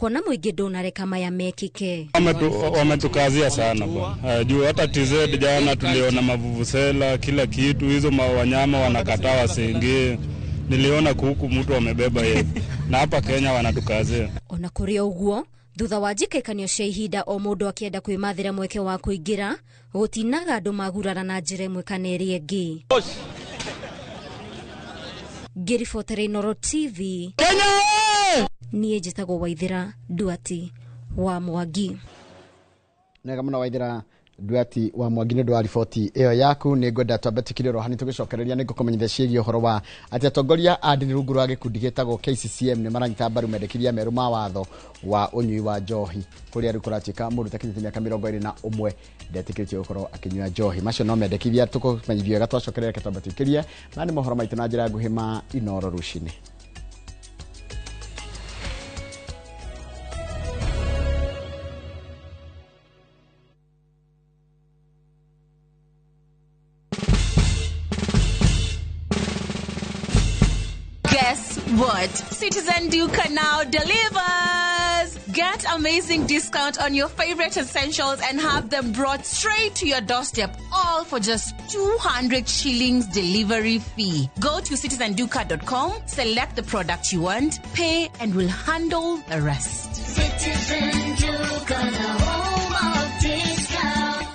Kuona mũingĩ ndũnareka maya mekĩke. Wametukazia sana bwana. Juu hata TZ jana tuliona mavuvuzela kila kitu, hizo wanyama wanakataa wasiingie. Niliona kuku mtu amebeba yeye. Na hapa Kenya wanatukazia. Ona kũrĩ ũguo, thutha wa njĩkĩkanio cia ihinda o mũndũ akĩenda kwĩmathĩra mweke wa kũingĩra, gũtinaga andũ magurara na njĩra ĩmwe kana ĩrĩa ĩngĩ. Ngĩribotera Inooro TV Kenya! Niĩ njĩtagwo Waithĩra Nduati wa Mwangi. Nega mũno Waithĩra Nduati wa Mwangi nĩ ũndũ wa riboti ĩyo yaku. Nĩ ngwenda twambe tũkire rohani tũgĩcokereria nĩ ngũkũmenyithia ciĩgiĩ ũhoro wa atĩ atongoria a ndini rungu rwa gĩkundi gĩtagwo KCCM nĩ maranyita mbaru mendekithia merũ ma watho wa ũnyui wa njohi kũrĩa rĩu kũratuĩka mũndũ ũtakinyĩtie mĩaka 21 ndetĩkĩrĩtio gũkorwo akĩnyua njohi. Macio no mendekithia tũkũmenyithio wega twacokereria, reke twambe tũikĩrie na nĩ mohoro maitũ na njĩra nguhĩ ma Inooro rũcinĩ. Guess what? Citizen Duka now delivers! Get amazing discount on your favorite essentials and have them brought straight to your doorstep, all for just 200 shillings delivery fee. Go to citizenduka.com, select the product you want, pay, and we'll handle the rest. Citizen Duka, the home of discount.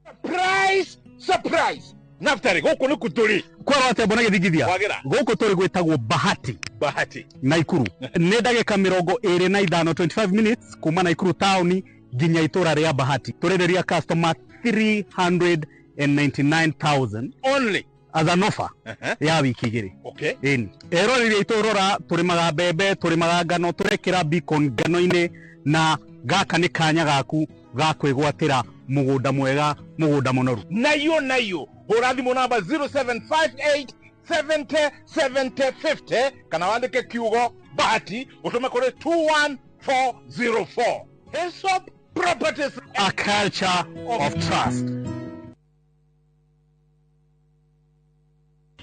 Surprise! Surprise! Naftari, gũkũ nĩ kũtũrĩ Kwara atĩa mbona gĩthingithia? Wagĩra. Gũkũ tũrĩ gwĩtagwo Bahati. Bahati Naikuru. Nĩ ndagĩka 25, 25 minutes kuma Naikuru taũni nginya itũra rĩa Bahati. Tũrereria customer 399,000 only as an offer ya wiki igĩrĩ. Okay. Ĩni. Eroreri aitũ rora, tũrĩmaga mbembe, tũrĩmaga ngano, tũrekĩra beacon ngano-inĩ, na gaka nĩ kanya gaku ga kwĩgwatĩra mũgũnda mwega, mũgũnda mũnoru. Nayo nayo hũra thimũ namba 0758 70 70 50 kana wandĩke kiugo Bahati ũtũme kũrĩ 21404. Hillsop Properties, a culture of trust.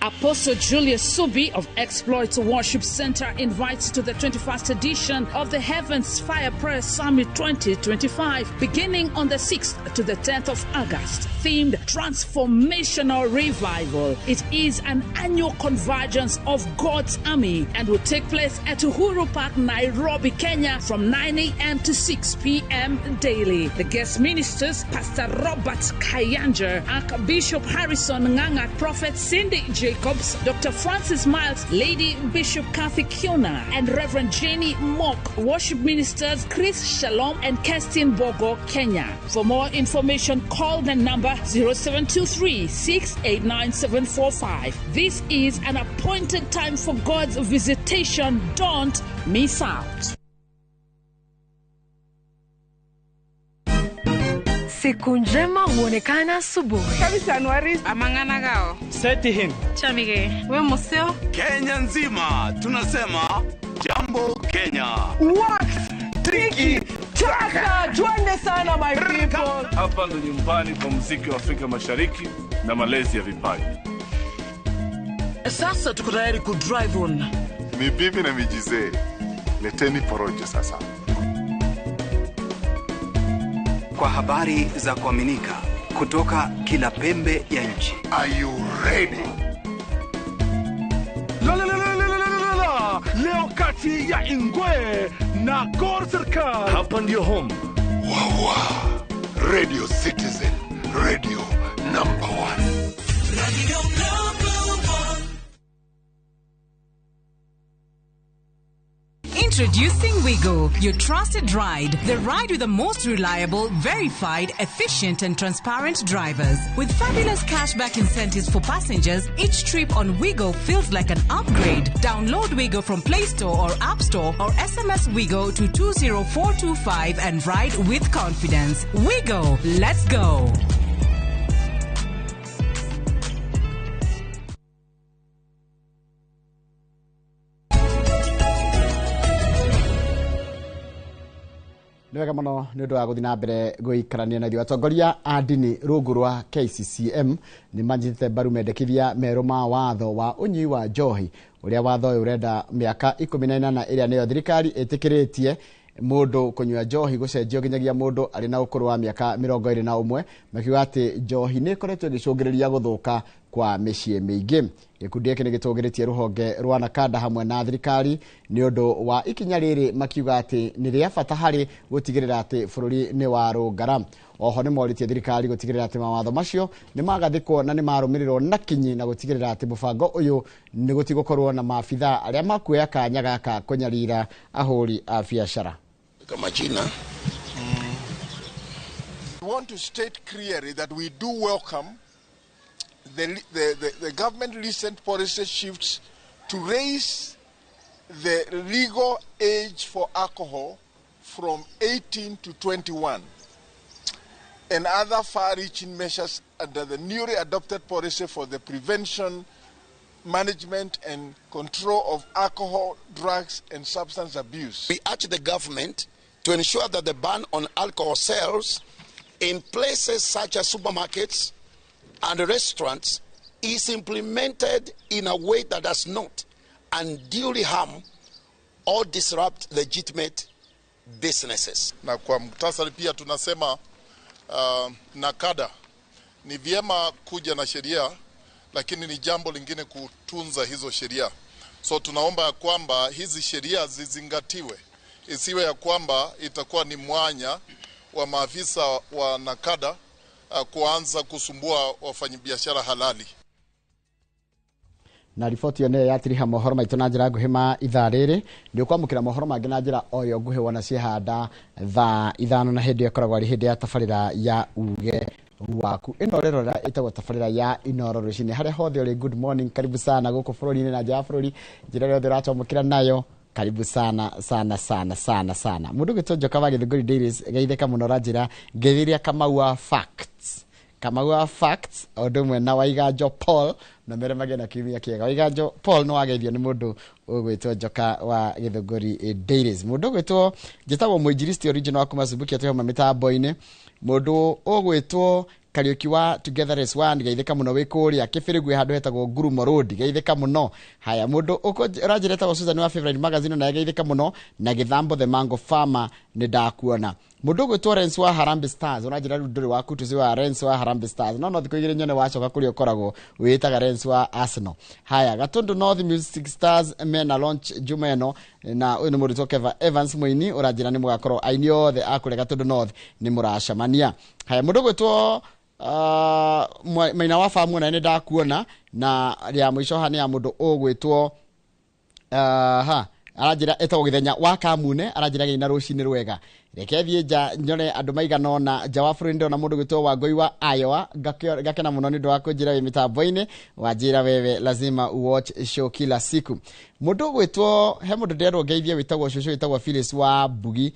Apostle Julius Subi of Exploits Worship Center invites to the 21st edition of the Heavens Fire Prayer Summit 2025, beginning on the 6th to the 10th of August, themed Transformational Revival. It is an annual convergence of God's army and will take place at Uhuru Park, Nairobi, Kenya, from 9 a.m. to 6 p.m. daily. The guest ministers, Pastor Robert Kayanja, Archbishop Harrison Nganga, Prophet Cindy Jacobs, Dr. Francis Miles, Lady Bishop Kathy Kiona, and Reverend Jenny Mock. Worship ministers Chris Shalom and Kerstin Bogo, Kenya. For more information, call the number 0723 689 745. This is an appointed time for God's visitation. Don't miss out. Siku njema huonekana asubuhi. Kabisa Anuari. Amangana gao. Seti him. Chamige. We museo. Kenya nzima tunasema jambo Kenya. Wax tiki taka. Twende sana my people. Hapa ndo nyumbani kwa muziki wa Afrika Mashariki na malezi ya vipaji. Sasa tuko tayari ku drive on. Ni bibi na mijizee. Leteni porojo sasa. Kwa habari za kuaminika kutoka kila pembe ya nchi. Are you ready? La la la la la la la. Leo kati ya Ingwe na Gor Serikal. Hapa ndio home. Wawa. Radio Citizen, radio number 1. Radio number 1. Introducing Wigo, your trusted ride. The ride with the most reliable, verified, efficient and transparent drivers. With fabulous cashback incentives for passengers, each trip on Wigo feels like an upgrade. Download Wigo from Play Store or App Store or SMS Wigo to 20425 and ride with confidence. Wigo, let's go. Nĩ wega mũno nĩ ũndũ wa gũthiĩ na mbere gũikarania na ithuĩ. Atongoria a ndini rungu rwa KCCM nĩ manyitĩte mbaru mendekithia merũ ma watho wa ũnyui wa njohi, ũrĩa watho ũyũ ũrenda mĩaka 18 ĩrĩa nĩyo thirikari ĩtĩkĩrĩtie mũndũ kũnyua njohi gũcenjio nginyagia mũndũ arĩ na ũkũrũ wa mĩaka 21, makiuga atĩ njohi nĩ ĩkoretwo ĩgĩcũngĩrĩria gũthũka kwa mĩciĩ mĩingĩ. Gĩkundi gĩkĩ nĩ gĩtũgĩrĩtie rũhonge rwa Nakada hamwe na thirikari nĩ ũndũ wa ikinya rĩrĩ, makiuga atĩ nĩ rĩa bata harĩ gũtigĩrĩra atĩ bũrũri nĩ warũngara. Oho nĩ morĩtie thirikari gũtigĩrĩra atĩ mawatho macio nĩ magathĩkwo na nĩ marũmĩrĩrwo na kinyi, na gũtigĩrĩra atĩ mũbango ũyũ nĩ gũtigũkorwo na maabithaa arĩa makuoya kanya gaka kũnyarira ahũri a biacara. Majina. We want to state clearly that we do welcome the government recent policy shifts to raise the legal age for alcohol from 18 to 21 and other far-reaching measures under the newly adopted policy for the prevention, management and control of alcohol, drugs and substance abuse. We urge the government to ensure that the ban on alcohol sales in places such as supermarkets and restaurants is implemented in a way that does not unduly harm or disrupt legitimate businesses. Na kwa muktasari pia tunasema Nakada ni vyema kuja na sheria, lakini ni jambo lingine kutunza hizo sheria. So tunaomba ya kwamba hizi sheria zizingatiwe, isiwe ya kwamba itakuwa ni mwanya wa maafisa wa Nakada kuanza kusumbua wafanyabiashara halali. Na riboti ĩyo nĩyo yatiriha mohoro maitũ na njĩra nguhĩ ma ithaa rĩrĩ. Nĩ ũkwamũkĩra mohoro mangĩ na njĩra o ĩyo nguhĩ wona ciehanda thaa 5, na hĩndĩ ĩyo ĩkoragwo arĩ hĩndĩ ya tabarĩra ya uge waku. Ĩno rĩrora ĩtagwo tabarĩra ya Inoro rũcinĩ. Harĩa hothe ũrĩ, good morning, karibu sana gũkũ bũrũri-inĩ na nja ya bũrũri, njĩra ĩrĩa yothe ũratwamũkĩra nayo, karibu sana sana sana sana sana. Mũndũ ũgwĩtwo Njoka wa Gĩthũngũri Dairies geithĩka mũno, ũranjĩra ngeithiria Kamau wa Facts, Kamau wa Facts o ũndũ ũmwe na Waiganjo Paul, na mere magĩe na kiumia kĩega. Waiganjo Paul nĩ wageithio nĩ mũndũ ũgwĩtwo Njoka wa Gĩthũngũri Dairies. Mũndũ ũgwĩtwo njĩtagwo Mũinjilisti original wa kuma Subukia twĩhoma mĩtambo-inĩ. Mũndũ ũgwĩtwo Kariuki wa Together as One geithĩka mũno wĩ kũrĩa Kĩbĩrĩgwe handũ hetagwo Ngurumo Road, geithĩka mũno. Haya, mũndũ ũranjĩra etagwo Susan wa Favorite Magazine naye geithĩka mũno, na Gĩthambo the Mango Farmer nĩ ndakuona. Mũndũ ũgwĩtwo Rens wa Harambee Stars ũranjĩra rĩu ndũrĩ waku tuci wa Rens wa Harambee Stars, no thikũ igĩrĩ nyone wacoka kũrĩa ũkoragwo wĩĩtaga Rens wa Arsenal. Haya, Gatundu North Music Stars mena launch juma ĩno, na ũyũ nĩ mũndũ Keva Evans Mũini ũranjĩra nĩ mũgakorwo aini othe a kũrĩa Gatundu North nĩ mũracemania. Haya, mũndũ ũgwĩtwo Maina wa famu na nĩ ndakuona, na rĩa mũico haha nĩ ya mũndũ ũgwĩtwo aranjĩra etagwo Gĩthenya wa Kamune, aranjĩra gĩina rũcinĩ rwega. Reke thiĩ nja nyone andũ maigana ũna nja wa bũrũri. Ndĩrona mũndũ ũgwĩtwo Wangũi wa Iowa, ngakena mũno nĩ ũndũ wa kũnjĩra wĩ mĩtambo-inĩ, wanjĩra wewe lazima uwatch show kila siku. Mũndũ ũgwĩtwo, he mũndũ ndĩrerwo ngeithie wĩtagwo cũcũ wĩtagwo Phyllis wa Mbugi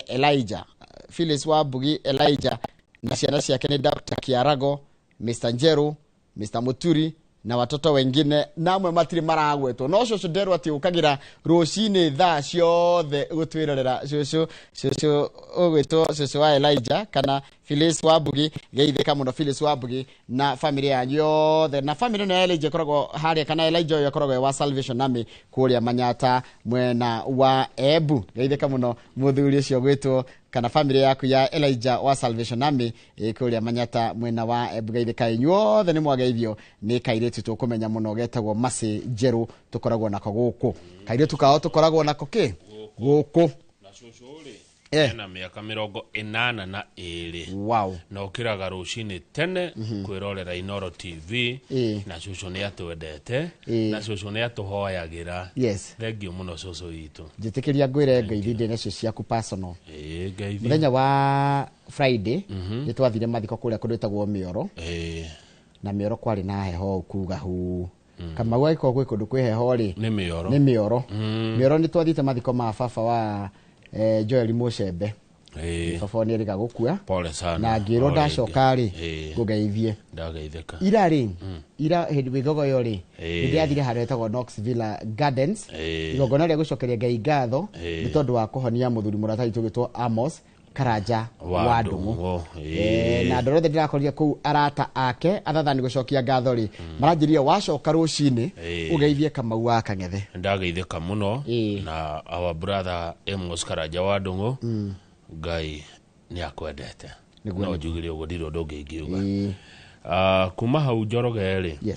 Elijah, Phyllis wa Mbugi Elijah, na ciana ciake nĩ Dr. Kiarago, Mr. Njeru, Mr. Muturi na watoto wengine, na amwe matirĩ maragwetwo. No cũcũ nderwo atĩ ũkagĩra rũcinĩ thaa ciothe gũtwĩrorera. Cũcũ cũcũ ũgwĩtwo cũcũ wa Elijah kana Phyllis wa Mbugi, geithĩka mũno Phyllis wa Mbugi na famĩlĩ yanyu yothe. Na famĩlĩ ĩno ya Elijah ĩkoragwo harĩa, kana Elijah ũyũ akoragwo e wa Salvation Army kũrĩa Manyata mwena wa Embu. Geithĩka mũno mũthuri ũcio ũgwĩtwo kana famĩlĩ yaku ya Elijah wa Salvation Army kũrĩa Manyata mwena wa Embu. Geithĩka inyuothe nĩ mwageithio nĩ kairĩtu tũkũmenya mũno getagwo Mercy Njerũ, tũkoragwo nako gũkũ. Kairĩtu kao tũkoragwo nako kĩ gũkũ. Na cũcũ rĩ ena mĩaka 82. Wow. Na ũkĩraga rũcinĩ tene kwĩrorera Inoro TV, na cũcũ nĩ atwendete, na cũcũ nĩ atũhoyagĩra. Yes. Thengiũ mũno cũcũ witũ. Njĩtĩkĩria ngwĩre ngeithi ndĩ nacio ciaku personal. Ngeithi. Mũthenya wa Friday nĩ twathire mathiko kũrĩa kũndũ gwĩtagwo Mĩoro. Na Mĩoro kwarĩ na heho kuga hu. Kamau agĩkorwo gwĩ kũndũ kwĩ heho rĩ, nĩ Mĩoro. Nĩ Mĩoro. Mĩoro nĩ twathiĩte mathiko ma baba wa Joel Mucembe. Baba nĩ erĩga gũkua. Pole sana. Na ngĩrwo O rĩngĩ. ndacoka rĩ, ngũgeithie. Ndageithĩka. Ira rĩ, ira hĩndĩ wĩgogoyo rĩ, Ĩĩ. nĩ ndĩrathire handũ hetagwo Knox Villa Gardens, igongona rĩa gũcokeria Ngai ngatho nĩ tondũ wa kũhonia mũthuri mũrata witũ ũgĩtwo Amos Karanja wa Ndũng'ũ. Na andũ othe ndĩrakorire kũu arata ake athathani gũcokia ngatho rĩ, maranjĩrire wacoka rũcinĩ ũgeithie Kamau wa Kang'ethe. Ndageithĩka mũno na our brother Amos Karanja wa Ndũng'ũ. Ngai nĩ akwendete. Nĩguo, no nĩguo. njugire ũguo, ndirĩ ũndũ ũngĩ ingiuga. Kuma hau Njoroge rĩ,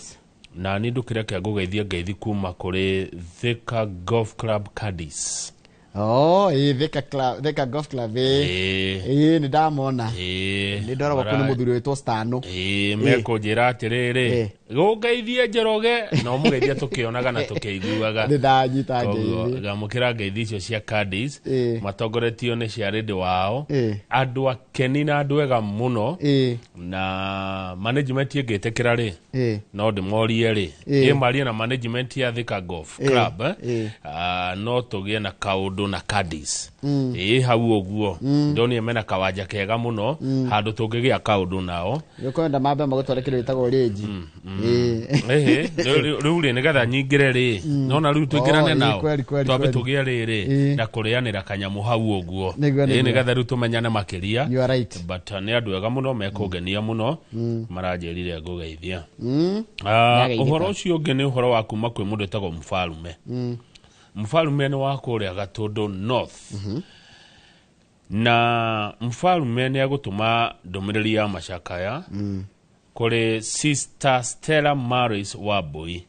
na niĩ ndũkĩreke ngũgeithie ngeithi kuma kũrĩ Thika Golf Club Caddies. Oh, ĩĩ, Thika Club, Thika Golf Club, ĩĩ. Ĩĩ, nĩ ndamona. Nĩ ndoragwo kũu nĩ mũthuri wĩtwo Stano. Ĩĩ, mekũnjĩra atĩrĩrĩ, gũngeithie Njoroge, na ũmũgeithie tũkĩonaga na tũkĩiguaga. Nĩ ndanyita Koguo, ngeithi. ngamũkĩra ngeithi icio cia Caddies, matongoretio nĩ ciarĩndĩ wao, andũ akeni na andũ ega mũno, na management ĩngĩtĩkĩra rĩ, no ndĩmorie rĩ, ĩmarie na management ya Thika Golf Club, no tũgĩe na kaũndũ na Caddies. Ĩĩ, hau ũguo ndonire mena kawanja kega mũno, handũ tũngĩgĩa kaũndũ nao. Nĩũkwenda mambe magũtware kĩndũ gĩtagwo rĩnji. Ĩhĩ, rĩu rĩ, nĩgetha nyingĩre rĩ, nona rĩu tũingĩrane Oh, ĩĩ, nao, kweli, kweli, twambe kweli. tũgĩe rĩrĩ na kũrĩanĩra kanyamũ hau ũguo. Nĩguo, Ĩĩ, nĩguo. nĩgetha rĩu tũmenyane makĩria. You are right. But nĩ andũ ega mũno mekũngenia mũno, maranjĩrire ngũgeithia. Nĩageithĩka. Ũhoro ũcio ũngĩ nĩ ũhoro wa kuma kwĩ mũndũ wĩtagwo Mfalume. Mfalume nĩ wa kũrĩa Gatũndũ North, na Mfalume nĩ agũtũma ndũmĩrĩri ya macakaya kũrĩ Sister Stella Maris Wambui.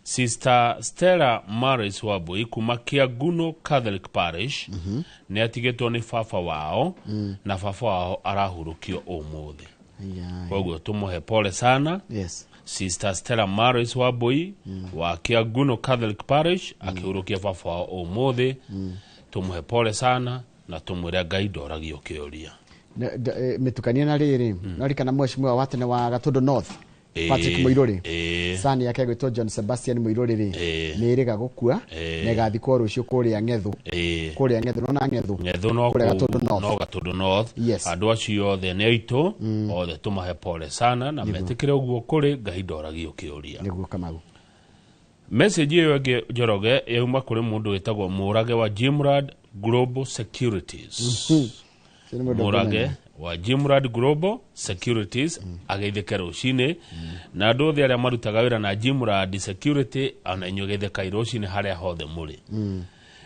Sister Stella Maris Wambui kuma Kiaguno Catholic Parish nĩ atigĩtwo nĩ baba wao, na baba wao arahurũkio ũmũthĩ. Koguo tũmũhe pole sana. Sister Stella Maris Wambui wa Kiaguno Catholic Parish akĩhurũkia baba wao ũmũthĩ, tũmũhe pole sana na tũmwĩre Ngai ndoragio kĩũria. Mĩtukania na rĩrĩ, no rikana mheshimiwa wa tene wa Gatũndũ North, Patrick Mũirũrĩ, sani yake gwĩtwo John Sebastian Mũirũrĩ rĩ, nĩ ĩrĩga gũkua na ĩgathikwo rũciũ kũrĩa Ng'ethu. Kũrĩa Ng'ethu, nona Ng'ethu? Ng'ethu no Kũrĩa kũu, Gatũndũ North. no Gatũndũ North. Andũ acio othe nĩ aitũ, othe tũmahe pole sana na metĩkĩre ũguo kũrĩ Ngai ndoragio kĩũria. Nĩguo, Kamau. Message ĩyo ĩngĩ, Njoroge, yauma kũrĩ mũndũ wĩtagwo Mũrage wa Jimrad Global Securities. Ũcio nĩ mũndũ Mũrage ũkũmenya. wa Jimrad Global Securities ageithĩke rũcinĩ, na andũ othe arĩa marutaga wĩra na Jimrad Security, ona inyuĩ geithĩkai rũcinĩ harĩa hothe mũrĩ.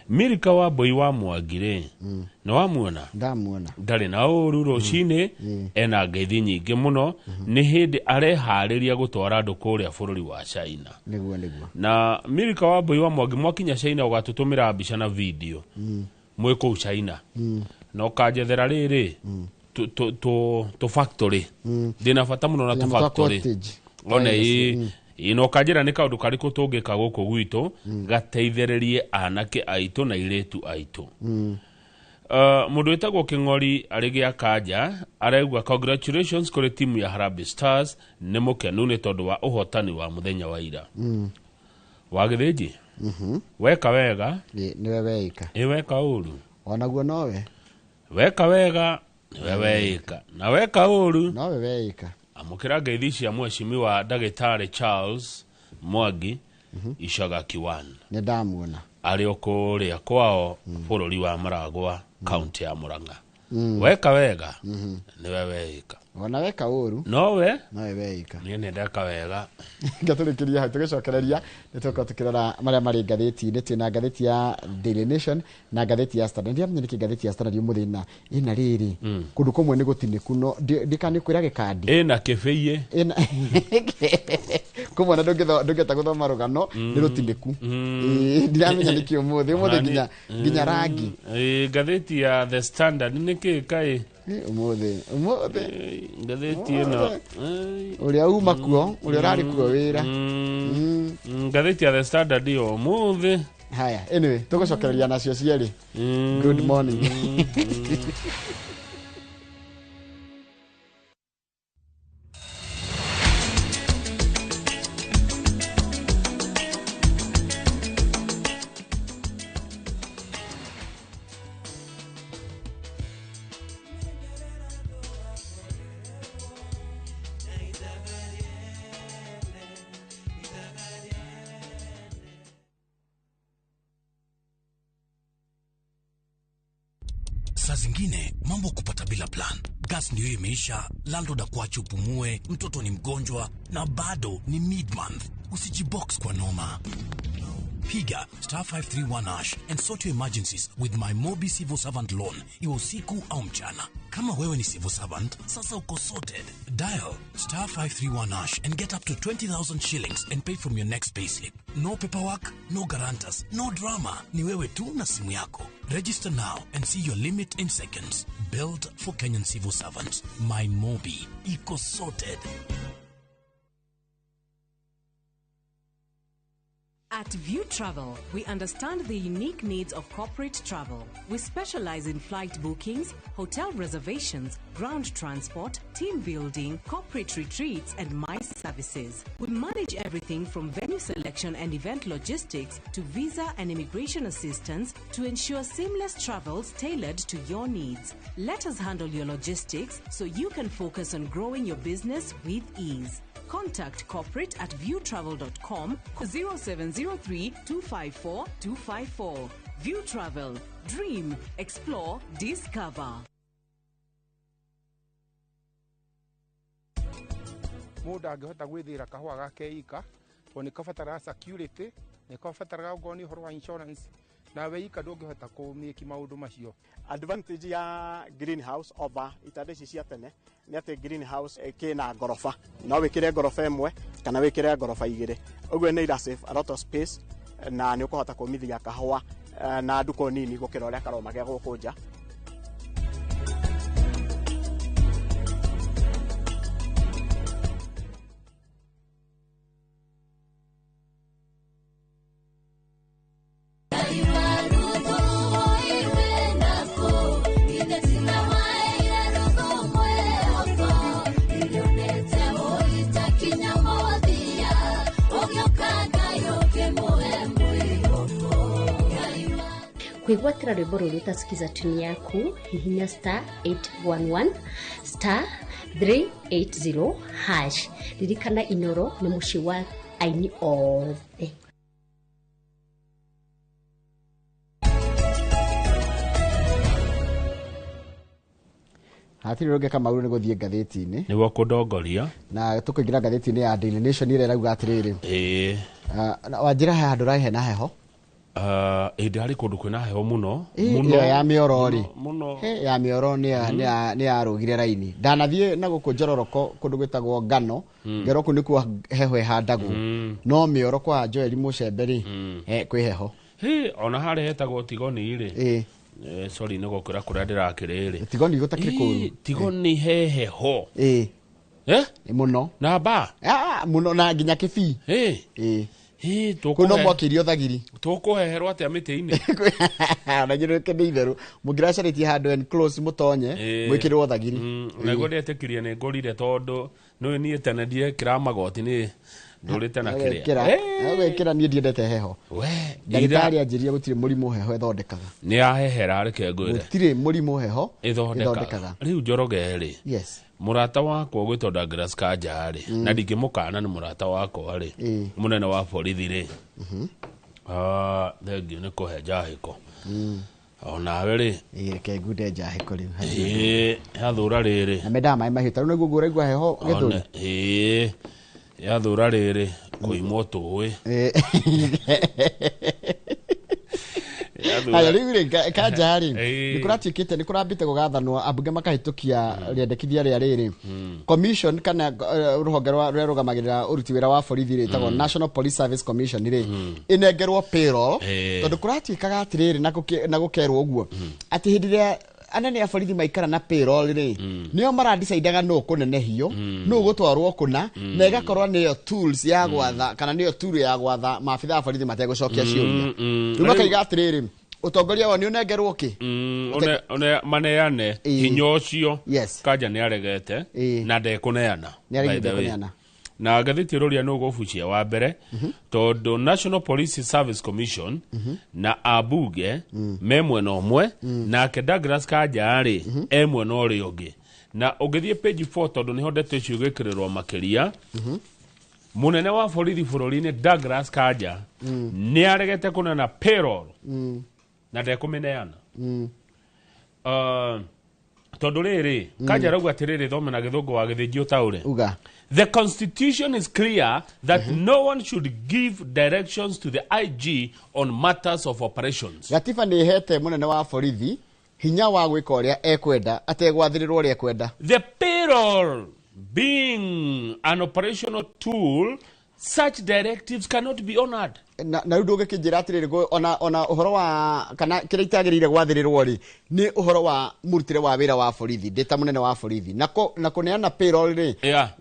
Mirika wa Mbui wa Mwangi rĩ, nĩ wamuona? Ndamuona. Ndarĩ na ũru rũcinĩ, ena ngeithi nyingĩ mũno, nĩ hĩndĩ areharĩria gũtwara andũ kũrĩa bũrũri wa China. Nĩguo, nĩguo. Na Mirika wa Mbui wa Mwangi, mwakinya China ũgatũtũmĩra mbica na video mwĩ kũu China, na ũkanjethera rĩrĩ tũ factory, ndĩna bata mũno na tũ Tũnyamũ twa factory cottage. one ĩ ĩ, na ũkanjĩra nĩ kaũndũ karĩkũ tũngĩka gũkũ gwitũ gateithĩrĩrie anake aitũ na airĩtu aitũ. Mũndũ wĩtagwo Kĩng'ori arĩ gĩa kanja araigua congratulations kũrĩ timu ya Harambee Stars, nĩ mũkenu nĩ tondũ wa ũhotani wa mũthenya wa ira. Wa Gĩthĩnji, weka wega. Ĩ, nĩwe weika. Ĩ, weka ũru. Onaguo nowe. Weka wega nĩwe weika, na weka ũru nowe weika. Amũkĩra ngeithi cia mheshimiwa ndagĩtarĩ Charles Mwangi Icaga Kiwan. Nĩ ndamuona. Arĩ o kũrĩa kwao bũrũri wa Maragwa, kaunti ya Murang'a. Weka wega nĩwe weika. Ona weka ũru nowe nowe weika. Niĩ nĩ ndeka wega. Ngatũrĩkĩria hau, tũgĩcokereria nĩ tũgũkorwo tũkĩrora marĩa marĩ ngathĩti-inĩ. Twĩna ngathĩti ya Daily Nation na ngathĩti ya Standard. Ndiramenya nĩkĩ ngathĩti ya Standard ũmũthĩ ĩna rĩrĩ, kũndũ kũmwe nĩ gũtinĩku, no ndikana kwĩra gĩkandi. Ĩna kĩbĩiĩ. Ĩna kũmwe na ndũngĩhota gũthoma rũgano nĩ rũtinĩku. Ĩĩ, ndiramenya nĩkĩ ũmũthĩ nginya rangi. Ĩĩ, ngathĩti ya The Standard nĩkĩ kaĩ? Ĩ, ũmũthĩ, ũmũthĩ. Ngathĩti ĩno. Ũrĩa uma kuo, ũrĩa ũrarĩ kuo wĩra. Ngathĩti ya The Standard ĩyo ũmũthĩ. Haya, anyway, tũgũcokereria nacio cierĩ. Good morning. Saa zingine mambo kupata bila plan. Gas ndio imeisha, landlord akuache upumue, mtoto ni mgonjwa na bado ni mid-month. Usijibox kwa noma. Piga *531# and sort your emergencies with my Mobi Civil Servant Loan, iwe usiku au mchana. Kama wewe ni civil servant, sasa uko sorted. Dial *531# and get up to 20,000 shillings and pay from your next payslip. No paperwork, no guarantors, no drama. Ni wewe tu na simu yako. Register now and see your limit in seconds. Built for Kenyan civil servants. My Mobi. Iko sorted. At View Travel, we understand the unique needs of corporate travel. We specialize in flight bookings, hotel reservations, ground transport, team building, corporate retreats, and MICE services. We manage everything from venue selection and event logistics to visa and immigration assistance to ensure seamless travels tailored to your needs. Let us handle your logistics so you can focus on growing your business with ease. Contact corporate at viewtravel.com 0703 254 254. View Travel. Dream, explore, discover. Mũndũ angĩhota gwĩthĩra kahũa gake ika tondũ nĩ kabataraga security, nĩ kabataraga okorwo nĩ ũhoro wa insurance, nawe ika ndũngĩhota kũmĩki maũndũ macio. Advantage ya greenhouse over itanda ici cia tene nĩ atĩ greenhouse kĩna ngoroba, no wĩkĩre ngoroba ĩmwe kana wĩkĩre ngoroba igĩrĩ, ũguo nĩ ira save a lot of space na nĩ ũkũhota kũmithia kahũa na nduko nini gũkĩra ũrĩa karoma ge gũkũ nja. Kwĩgwatĩra rwĩmbo rũrũ ũtasikiza tuni yaku hihinya *811 *380#. Ririkana Inoro nĩ mũciĩ wa aini othe. Hatirĩ rũngĩ Kamau nĩ gũthiĩ ngathĩti-inĩ nĩguo kũndongoria na tũkũingĩra ngathĩti-inĩ ya Daily Nation ĩrĩa ĩrauga atĩrĩrĩ, wanjĩra he handũ ũrahe na heho ĩndĩ harĩ kũndũ kwĩna heho mũno ĩyo ya mĩoro rĩ, ya mĩoro nĩ yarũgire raini. Ndanathiĩ na gũkũ Njororoko kũndũ gwĩtagwo Ngano, ngerwo kũu nĩkuo heho ĩhandagwo, no mĩoro kwa Joel Mũcembe rĩ, kwĩ heho. Ona harĩa hetagwo Tigoni rĩ, sorry nĩ gũkwĩra kũrĩa ndĩrakĩrĩ rĩ, Tigoni gũtakĩrĩ kũũru. Tigoni he heho mũno na ba mũno na nginya Kĩbii. Kũu no mwakĩirio thagiri. Tũkũheherwo atĩa mĩtĩ-inĩ? Na nyũrũke nĩ itherũ mũngĩracarĩtie handũ enclosed mũtonye mwĩkĩrwo thagiri. Naguo ndetĩkirie nĩ ngũrire tondũ nĩũĩ niĩ tene ndiekĩra magoti nĩ ndũrĩte na kĩrĩa. Gwĩkĩra niĩ ndiendete heho. Ndagĩtarĩ anjĩrire gũtirĩ mũrimũ heho ĩthondekaga. Nĩ yahehera reke ngwĩre. Gũtirĩ mũrimũ heho ĩthondekaga. Rĩu Njoroge rĩ, mũrata wakwa ũgwĩtwo Douglas Kanja rĩ, na ndingĩmũkana nĩ mũrata wakwa rĩ, mũnene wa borithi rĩ, thengiũ nĩ kũhe njahĩko. Onawe rĩ, reke ngunde njahĩko rĩu. Yathũra rĩrĩ. Na mendaga maĩ mahiũ, tarĩu nĩguo ngũraigua heho gĩthũri. Yathũra rĩrĩ kũimwo tũĩ. Haya rĩu rĩ Kanja rĩ, nĩ kũratuĩkĩte nĩ kũrambĩte gũgathanwo ambunge makahĩtũkia rĩendekithia rĩa rĩrĩ commission kana rũhonge rũrĩa rũgamagĩrĩra ũruti wĩra wa borithi rĩtagwo National Police Service Commission rĩ, ĩnengerwo payroll tondũ kũratuĩkaga atĩrĩrĩ na gũkerwo ũguo atĩ hĩndĩ ĩrĩa anene a borithi maikara na payroll rĩ, nĩo maradecidaga nũ kũnenehio, nũ gũtwarwo kũna, na ĩgakorwo nĩyo tools ya gwatha kana nĩyo tool ya gwatha maabitha a borithi mategũcokia ciũria. Rĩu makaiga atĩrĩrĩ, ũtongoria wao nĩ ũnengerwo kĩ? Maneane hinya ũcio. Kanja nĩ aregete na ndekũneana. Na ngathĩti ĩroria nũ ũgũbucia wa mbere tondũ National Police Service Commission na ambunge me mwena ũmwe, nake Douglas Kanja rĩ e mwena ũrĩa ũngĩ. Na ũngĩthiĩ page 4 tondũ nĩho ndeto icio igwĩkĩrĩrwo makĩria, mũnene wa borithi bũrũri-inĩ Douglas Kanja nĩ aregete kũneana payroll na ndekũmĩneana. Tondũ rĩrĩ Kanja arauga atĩrĩrĩ, thome na gĩthũngũ wa gĩthĩnji ũtaũre. Uga. The constitution is clear that no one should give directions to the IG on matters of operations. Gatiba nĩ ĩhete mũnene wa borithi hinya wa gwĩka ũrĩa ekwenda ategwathĩrĩrwo ũrĩa ekwenda. The payroll being an operational tool, such directives cannot be honored. Na rĩu ndũngĩkĩnjĩra atĩrĩrĩ, ona ũhoro wa kana kĩrĩa itagĩrĩire gwathĩrĩrwo rĩ nĩ ũhoro wa mũrutĩre wa wĩra wa borithi, ndĩ ta mũnene wa borithi na kũneana payroll rĩ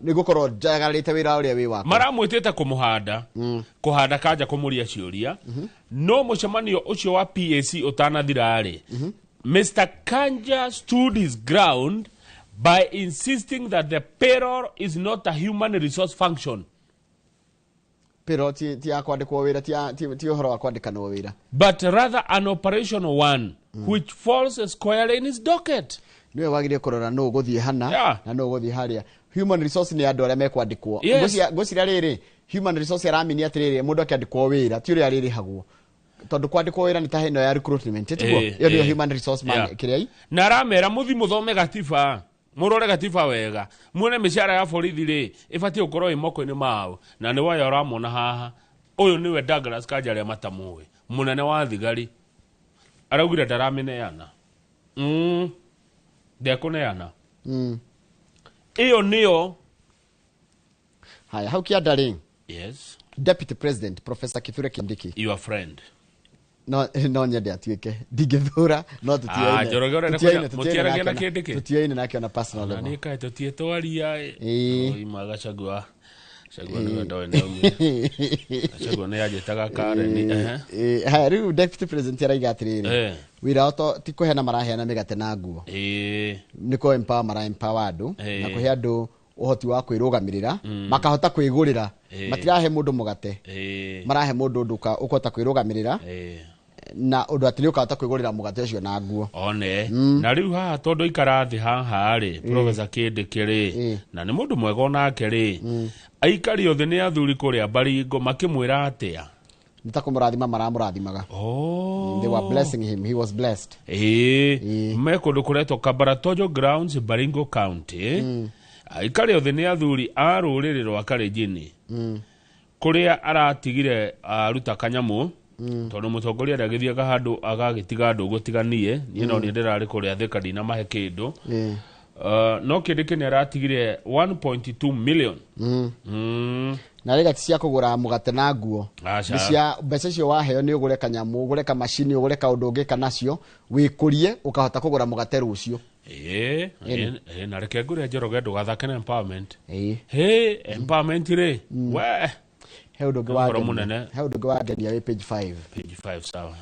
nĩ gũkorwo njagararĩte wĩra ũrĩa wĩ wakwa. Maramwĩtĩte kũmũhanda, kũhanda Kanja kũmũria ciũria, no mũcemanio ũcio wa PAC ũtanathira rĩ, Mr. Kanja stood his ground by insisting that the payroll is not a human resource function. Payroll ti ya kwandĩkwo wĩra, ti ũhoro wa kwandĩkanwo wĩra, but rather an operational one which falls squarely in his docket. Niwe wagĩrĩire kũrora nũ ũgũthiĩ hana na nũ ũgũthiĩ harĩa. Human resource nĩ andũ arĩa mekwandĩkwo. Ngwĩciria rĩrĩ human resource aramini atĩrĩrĩ mũndũ akĩandĩkwo wĩra ti ũrĩa arĩrĩhagwo, tondũ kwandĩkwo wĩra nĩ ta ĩno ya recruitment tiguo, ĩyo nĩyo human resource man kĩrĩa. Na aramera mũthi mũthome gatiba, mũrore gatiba wega, muone mĩcara ya borithi rĩ ĩbatiĩ gũkorwo ĩ moko-inĩ mao. Na nĩ waya ũramona haha, ũyũ nĩwe Douglas Kanja arĩa matamũĩ, mũnene wa thigari, araugire ndaramĩneana, ndekũneana. Ĩyo nĩyo. Haya, hau kĩanda rĩ. Yes. Deputy President Professor Kithure Kindiki, your friend. No nyende atuĩke, ndingĩthũra, no tũtiaine nake ona personal level. Nĩ kaĩ tũtiĩtwaria ima Gachagua. Gachagua nĩwe ndoĩ nĩ Gachagua nĩ anjĩtaga Karen. Haya, rĩu Deputy President araiga atĩrĩrĩ, wĩra wao ti kũheana maraheana mĩgate na nguo, nĩ kũ empower mara empower andũ na kũhe andũ ũhoti wa kwĩrũgamĩrĩra, makahota kwĩgũrĩra. Matirahe mũndũ mũgate, marahe mũndũ ũndũ ũkũhota kwĩrũgamĩrĩra na ũndũ atĩ nĩ ũkahota kwĩgũrĩra mũgate ũcio na nguo. One na rĩu haha tondũ ikara thĩ haha rĩ, Professor Kindiki rĩ, na nĩ mũndũ mwega onake rĩ, aikari othe nĩ athuri kũrĩa Baringo makĩmwĩra atĩa? Nĩ ta kũmũrathima maramũrathimaga. They were blessing him, he was blessed. Me kũndũ kũretwo Kabaratojo Grounds, Baringo County. Aikari othe nĩ athuri a rũrĩrĩ rwa Kalenjin kũrĩa aratigire aruta kanyamũ, tondũ mũtongoria ndagĩthiaga handũ agagĩtiga andũ gũtiganie, niĩ no niĩ ndĩrarĩ kũrĩa Thika ndinamahe kĩndũ. No Kindiki nĩ aratigire 1.2 million. Na rĩga ti cia kũgũra mũgate na nguo, nĩ cia mbeca icio waheo nĩ ũgũre kanyamũ, ũgũre kamacini, ũgũre kaũndũ ũngĩka nacio wĩkũrie ũkahota kũgũra mũgate rũciũ. Na reke ngũre Njoroge ndũgathake na empowerment. Empowerment rĩ, we he ũndũ ũngĩ wangenia wĩ page 5. Page 5, sawa.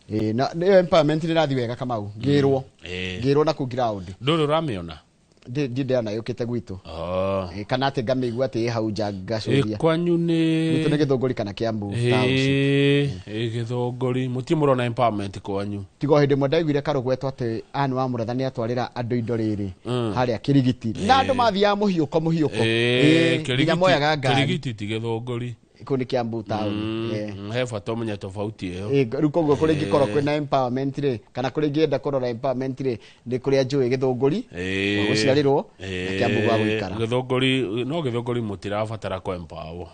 Na ĩyo empowerment nĩ ĩrathiĩ wega Kamau, ngĩrwo na kũu ground. Ndũrĩ ũramĩona? Ndĩndĩona yũkĩte gwitũ. Kana atĩ ngamĩigua atĩ ĩ hau nja ngacũria. Kwanyu nĩ gwitũ nĩ Gĩthũngũri kana Kiambu township. Gĩthũngũri mũtirĩ mũrona empowerment kwanyu. Tiga o hĩndĩ ĩmwe ndaiguire karũgwetwo atĩ Anne wa Mũratha nĩ atwarĩra andũ indo rĩrĩ harĩa Kĩrigiti, na andũ mathiaga mũhiũko mũhiũko, nginya moyaga ngari. Kĩrigiti ti Gĩthũngũri, kũu nĩ Kiambu town. He bata ũmenye tofauti ĩyo. Rĩu koguo kũrĩa ingĩkorwo kwĩna empowerment rĩ, kana kũrĩa ingĩenda kũrora empowerment rĩ, nĩ kũrĩa njũĩ Gĩthũngũri gwa gũciarĩrwo na Kiambu gwa gũikara. Gĩthũngũri, no Gĩthũngũri mũtirabatara kũ empower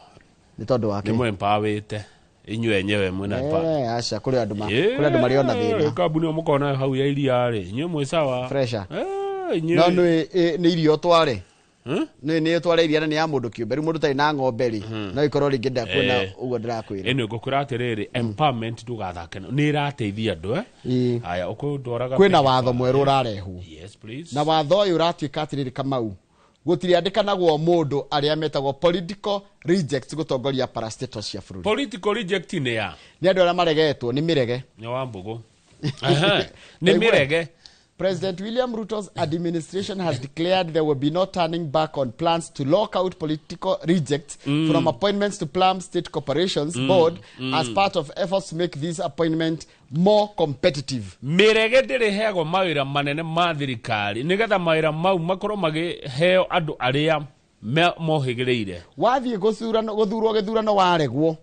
nĩ tondũ wake nĩ mũ empowerĩte inyuĩ enyewe mwĩna empower. Aca, kũrĩ andũ marĩ ona thĩna. Kambuni ĩyo mũkona hau ya iria rĩ, inyuĩ mwĩ sawa. Fresha. No nĩ irio tware. Nĩ tware iria na nĩ ya mũndũ kĩũmbe, rĩu mũndũ ũtarĩ na ng'ombe rĩ, no ikorwo rĩngĩ ndakuona ũguo ndĩrakwĩra. Ĩno ngũkwĩra atĩrĩrĩ, empowerment ndũgathake nayo, nĩ ĩrateithia andũ. Haya, ũkũndwaraga kwĩna watho mwerũ ũrarehwo. Yes please. Na watho ũyũ ũratuĩka atĩrĩrĩ Kamau, gũtiriandĩkanagwo mũndũ arĩa metagwo political rejects gũtongoria parastatals cia bũrũri. Political reject nĩ ya? Nĩ andũ arĩa maregetwo, nĩ mĩrege. Nĩ wa Mbũgũ. Nĩ mĩrege. President William Ruto's administration has declared there will be no turning back on plans to lock out political rejects from appointments to Plum State Corporations Board as part of efforts to make this appointment more competitive. Mĩrege ndĩrĩheagwo mawĩra manene ma thirikari nĩgetha mawĩra mau makorwo makĩheo andũ arĩa mohĩgĩrĩire. Wathiĩ gũthurwo gĩthurano waregwo,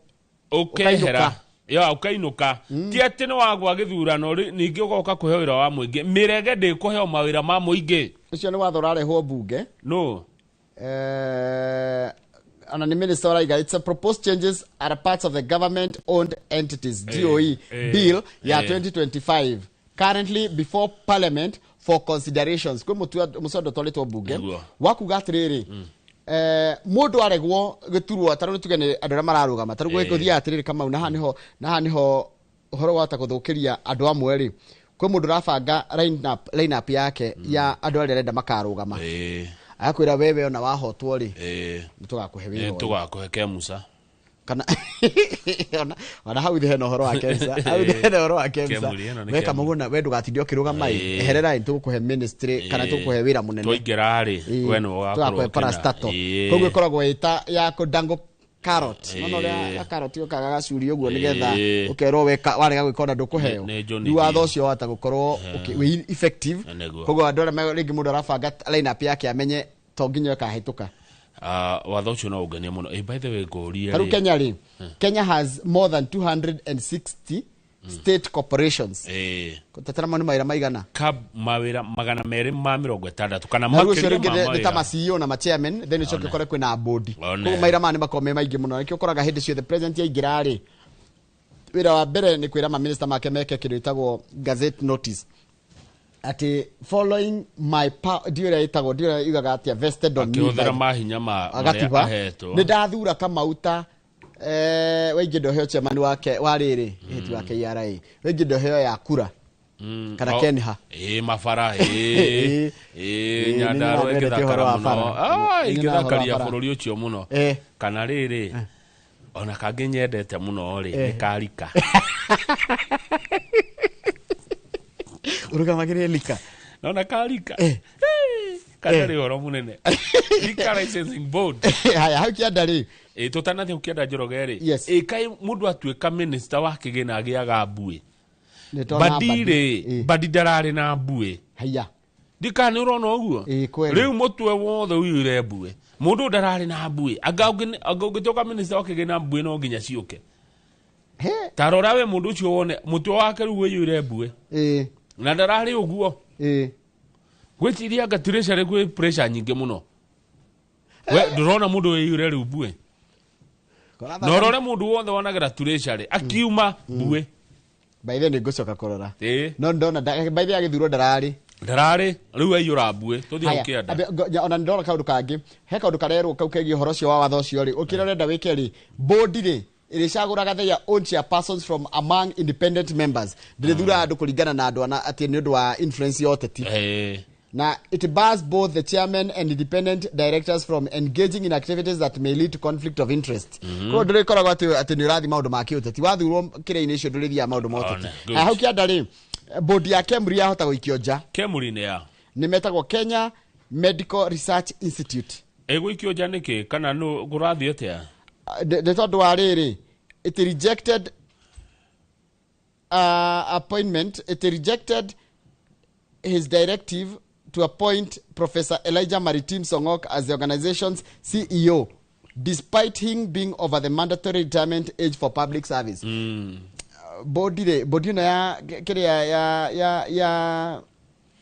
ũkehera. Ya ũkainũka. Ti atĩ nĩ wagwa gĩthurano ningĩ ũgoka kũheo wĩra wa mũingĩ. Mĩrege ndĩkũheo mawĩra ma mũingĩ. Ũcio nĩ watho ũrarehwo mbunge. No. Ona nĩ minister ũraiga it's a proposed changes are parts of the government owned entities GOE bill ya 2025 currently before parliament for considerations. Kwĩ mũswada ũtwarĩtwo mbunge wa kuga atĩrĩrĩ, mũndũ aregwo gĩturwa, ta rĩu tuge nĩ andũ arĩa mararũgama, ta rĩu gũthiaga atĩrĩrĩ, Kamau, na haha nĩho na haha nĩho ũhoro wahota gũthũkĩria andũ amwe rĩ. Kwĩ mũndũ ũrabanga line up yake ya andũ arĩa arenda makarũgama, agakwĩra wewe ona wahotwo rĩ, nĩ tũgakũhe wĩra Nĩ ũyũ. Tũgakũhe Kemusa. Kana ona hau thĩ hena ũhoro wa Kemsa, hau thĩ hena ũhoro wa Kemsa. Kemuri, ĩno nĩ Weka Kemuri. mũguo na we ndũgatinde ũkĩrũgama ĩ, eherera ĩ, tũgũkũhe ministry kana tũgũkũhe wĩra mũnene. Twaingĩra rĩ, we nĩwe ũgakorwo Tũgakũhe ũkĩna. parastatal. Koguo ĩkoragwo ĩta ya kũdango carrot. Nona ũrĩa gakaroti ũkaga gacuri ũguo nĩgetha ũkerwo weka warega gwĩka ona ndũkũheo. Nĩ John Rĩu watho Deere. ũcio wahota gũkorwo wĩ effective. Koguo andũ arĩa rĩngĩ mũndũ arabanga line up yake amenye to nginya ĩkahĩtũka. Ah, watho ũcio no ũngenie mũno. By the way, ngũrie Tarĩu rĩ. Kenya rĩ, Kenya has more than 260 state corporations. Tatarama nĩ mawĩra maigana? Ka mawĩra 260 kana Na rĩu ũcio makĩria rĩngĩ ma nĩ ta mawĩra. ma CEO na ma chairman, then ũcoke ũkore kwĩna board. Koguo mawĩra maya nĩ makoragwo me maingĩ mũno. Nĩkĩo ũkoraga hĩndĩ ciothe president yaingĩra rĩ, wĩra wa mbere nĩ kwĩra ma minister make meke kĩndũ gĩtagwo gazette notice, atĩ following my power, ndiũ ĩrĩa ĩtagwo, ndiũ ĩrĩa yugaga atĩa, vested on me Akĩhũthĩra mahinya ma marĩa agatiba ahetwo. Nĩ ndathura Kamauta, waingĩ ndoheo chairman wake wa rĩrĩ hĩti wa KRA, waingĩ ndoheo ya kura kana Kenha. Mabara ĩ ĩ Nyandarua Nĩ nyendete ũhoro ĩngĩthakara wa mũno. bara. Ah, Nĩ nyonaga ũhoro wa ĩngĩthakaria bara. bũrũri ũcio mũno. Kana rĩrĩ, ona kangĩ nyendete mũno rĩ, nĩ karika. Ũrũgamagĩrĩre lika. Nona karika katarĩ ũhoro mũnene, Liquor Licensing Board. Haya, hau kĩanda rĩ. Ĩ, tũtanathiĩ gũkĩenda Njoroge rĩ, Yes. ĩ kaĩ mũndũ atuĩka minister wa kĩgĩna agĩaga mbuĩ? Nĩ tona Badi Badi. rĩ, Badi ndararĩ na mbuĩ. Haya. Ndikana nĩ ũrona ũguo? Kweli. Rĩu mũtwe wothe ũiyũire mbuĩ, mũndũ ndararĩ na mbuĩ. Anga ũngĩtuĩka minister wa kĩgĩna, mbuĩ no nginya ciũke. Ta rora we mũndũ ũcio wone mũtwe wake rĩu ũiyũire mbuĩ na ndararĩ ũguo. Gwĩciria anga treasury kwĩ pressure nyingĩ mũno. We ndũrona mũndũ wĩiyũre rĩu mbuĩ, na ũrore mũndũ wothe wonagĩra treasury akiuma mbuĩ. By the way, nĩ ngũcoka kũrora. No ndona by the way agĩthurwo ndararĩ. Ndararĩ, rĩu aiyũra mbuĩ. Tũthiĩ Haya, gũkĩenda. ona nĩ ndona kaũndũ kangĩ, he kaũndũ karerwo kau kegiĩ ũhoro ũcio wa watho ũcio rĩ, ũkĩrĩa ũrenda wĩke rĩ, board rĩ ĩrĩcagũraga their own chairpersons from among independent members, ndĩrĩthuraga andũ kũringana na andũ ana atĩ nĩ ũndũ wa influence ya ũteti. Na it bars both the chairman and independent directors from engaging in activities that may lead to conflict of interest. Koguo ndũrĩkoragwo atĩ nĩ ũrathiĩ maũndũ ma kĩũteti. Wathurwo kĩrĩa-inĩ icio, ndũrĩthiaga maũndũ ma ũteti. One, good. Haya, hau kĩanda rĩ, board ya KEMRI yahota gũikio nja. Kemuri nĩ ya? Nĩ metagwo Kenya Medical Research Institute. Ĩgũikio nja nĩkĩ, kana nũ kũrathiĩ atĩa? Nĩ tondũ wa rĩrĩ, it rejected appointment, it rejected his directive to appoint Professor Elijah Maritim Songok as the organization's CEO despite him being over the mandatory retirement age for public service. Board rĩ, board ĩno ya kĩrĩa ya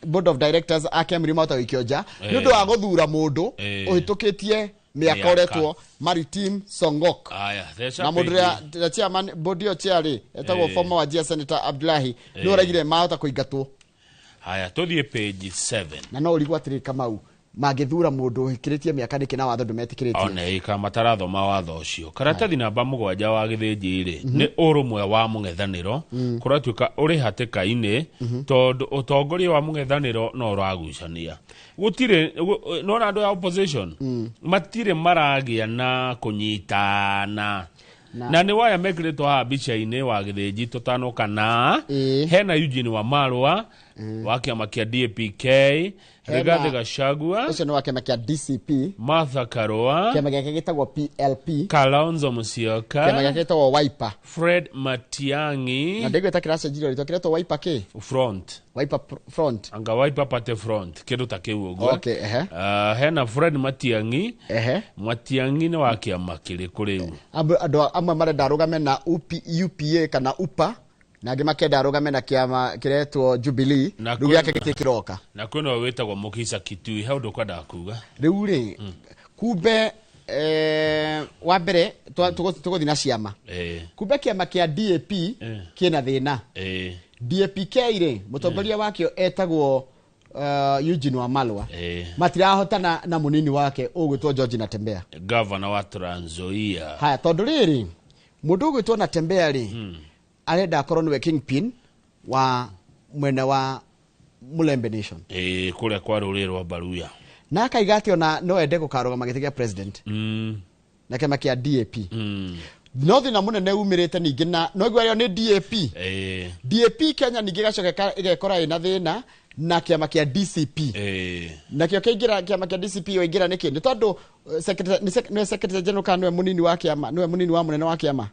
board of directors a KEMRI mahota gũikio nja nĩ ũndũ wa gũthura mũndũ ũhĩtũkĩtie mĩaka Mĩaka. ũretwo Maritim Songok. Aya, theca Na mũndũ page. ũrĩa chairman board ĩyo chair rĩ, etagwo former Wajir Senator Abdullahi, nĩ ũraigire mahota kũingatwo. Haya, tũthiĩ page 7. Na no ũrigwo atĩrĩ, Kamau, mangĩthura mũndũ ũhĩkĩrĩtie mĩaka nĩkĩ na watho ndũmetĩkĩrĩtie? One ĩka matarathoma watho ũcio. Karatathi namba 7 wa gĩthĩnji rĩ, nĩ ũrũmwe wa mũng'ethanĩro kũratuĩka ũrĩ hatĩka-inĩ, tondũ ũtongoria wa mũng'ethanĩro no ũragucania. Gũtirĩ nona andũ ya opposition matirĩ maragĩa na kũnyitana. Na nĩ waya mekĩrĩtwo haha mbica-inĩ wa gĩthĩnji tũtanoka na hena Eugene wa Marũa Wa kĩama kĩa DAPK, Rigathi Gachagua. Ũcio nĩ wa kĩama kĩa DCP. Martha Karua. Kĩama gĩake gĩtagwo PLP. Kalonzo Musyoka. Kĩama gĩake gĩtagwo Wiper. Fred Matiang'i. Na ndĩgwĩta kĩracenjirio rĩtwa, kĩretwo Wiper kĩ? Front. Wiper Front. Anga Wiper Party Front, kĩndũ ta kĩu ũguo. Okay, ehe. Hena Fred Matiang'i. Ehe. Matiang'i nĩ wa kĩama kĩrĩkũ rĩu? Andũ amwe marenda arũgame na UPA kana UPA, na angĩ makenda arũgame na kĩama kĩretwo Jubilee. Rĩu gĩake gĩtirĩ kĩroka. Na kwĩna ũyũ wĩtagwo Mukisa Kitui, he ũndũ ũkwendaga kuga? Rĩu rĩ, kumbe wa mbere tũgũthiĩ na ciama. Kumbe kĩama kĩa DAP kĩna thĩna. DAPK rĩ, mũtongoria wakĩo etagwo Eugene Wamalwa. Matirahotana na mũnini wake ũgwĩtwo George Natembeya. Governor wa Trans Nzoia. Haya, tondũ rĩrĩ, mũndũ ũgwĩtwo Natembeya rĩ, arenda akorwo nĩwe kingpin wa mwena wa Mulembe Nation. Kũrĩa kwa rũrĩrĩ rwa Baruya. Na akaiga atĩ ona no ende gũkarũgama gĩtĩ kĩa president. Na kĩama kĩa DAP. No thĩna mũnene umĩrĩte ningĩ na no igua ĩyo nĩ DAP. DAP Kenya ningĩ ĩgacoka ĩgekora ĩna thĩna na kĩama kĩa DCP. Nakĩo kĩaingĩra kĩama kĩa DCP waingĩra nĩkĩ? Nĩ tondũ nĩwe secretary general kana nĩwe mũnini wa kĩama, nĩwe mũnini wa mũnene wa kĩama.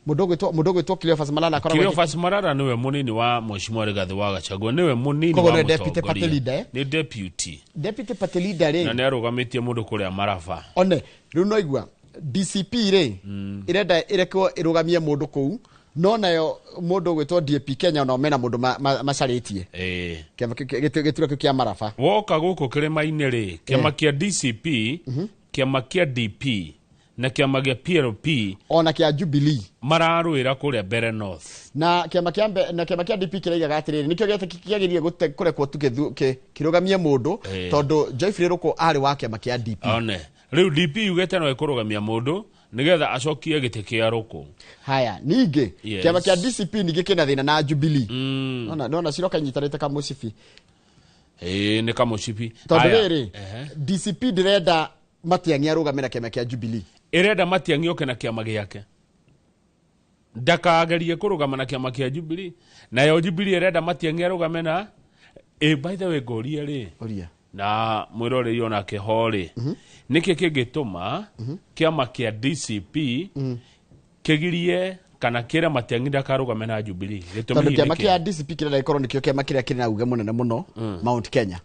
Mũndũ ũgwĩtwo Cleophas Malala akoragwo Cleophas Malala niwe mũnini wa Mheshimiwa Rigathi wa Gachagua, niwe mũnini Koguo wa nĩwe deputy party mũtongoria. leader, eh? Nĩ deputy. Deputy party leader rĩ. Na nĩ arũgamĩtie mũndũ kũrĩa Maraba. One, rĩu no igua DCP rĩ, ĩrenda ĩrekwo ĩrũgamie mũndũ kũu, no nayo mũndũ ũgwĩtwo DAP Kenya onao mena mũndũ macarĩtie. Kĩama gĩturwa kĩu kĩa Maraba. Woka gũkũ kĩrĩma-inĩ rĩ, kĩama kĩa DCP, kĩama kĩa DP na kĩama gĩa PLP ona kĩa Jubilee mararũĩra kũrĩa Mbere North. Na kĩama kĩa na kĩama kĩa DP kĩraigaga atĩrĩrĩ, nĩkĩo kĩagĩrĩire kũrekwo tu kĩrũgamie mũndũ, tondũ Geoffrey Ruku arĩ wa kĩama kĩa DP. One, rĩu DP yugĩte no ĩkũrũgamia mũndũ nĩgetha acokie gĩtĩ kĩa Ruku. Haya, ningĩ Yes. kĩama kĩa DCP ningĩ kĩna thĩna na Jubilee. Nona ciroka inyitanĩte kamũcibi. Nĩ kamũcibi. Tondũ Haya. rĩrĩ, DCP ndĩrenda Matiang'i arũgame na kĩama kĩa Jubilee. Ĩrenda Matiang'i oke na kĩama gĩake. Ndakagerie kũrũgama na kĩama kĩa Jubilee. Nayo Jubilee ĩrenda Matiang'i arũgame na by the way ngũrie rĩ. Ũria. Na mwĩroreri onake ho rĩ. Nĩkĩ kĩngĩtũma kĩama kĩa DCP kĩgirie kana kĩre Matiang'i ndakarũgame na Jubilee? Gĩtũmi Tondũ hihi kĩama nĩkĩ? kĩa DCP kĩrenda gĩkorwo nĩkĩo kĩama kĩrĩa kĩrĩ na uge mũnene mũno Mount Kenya.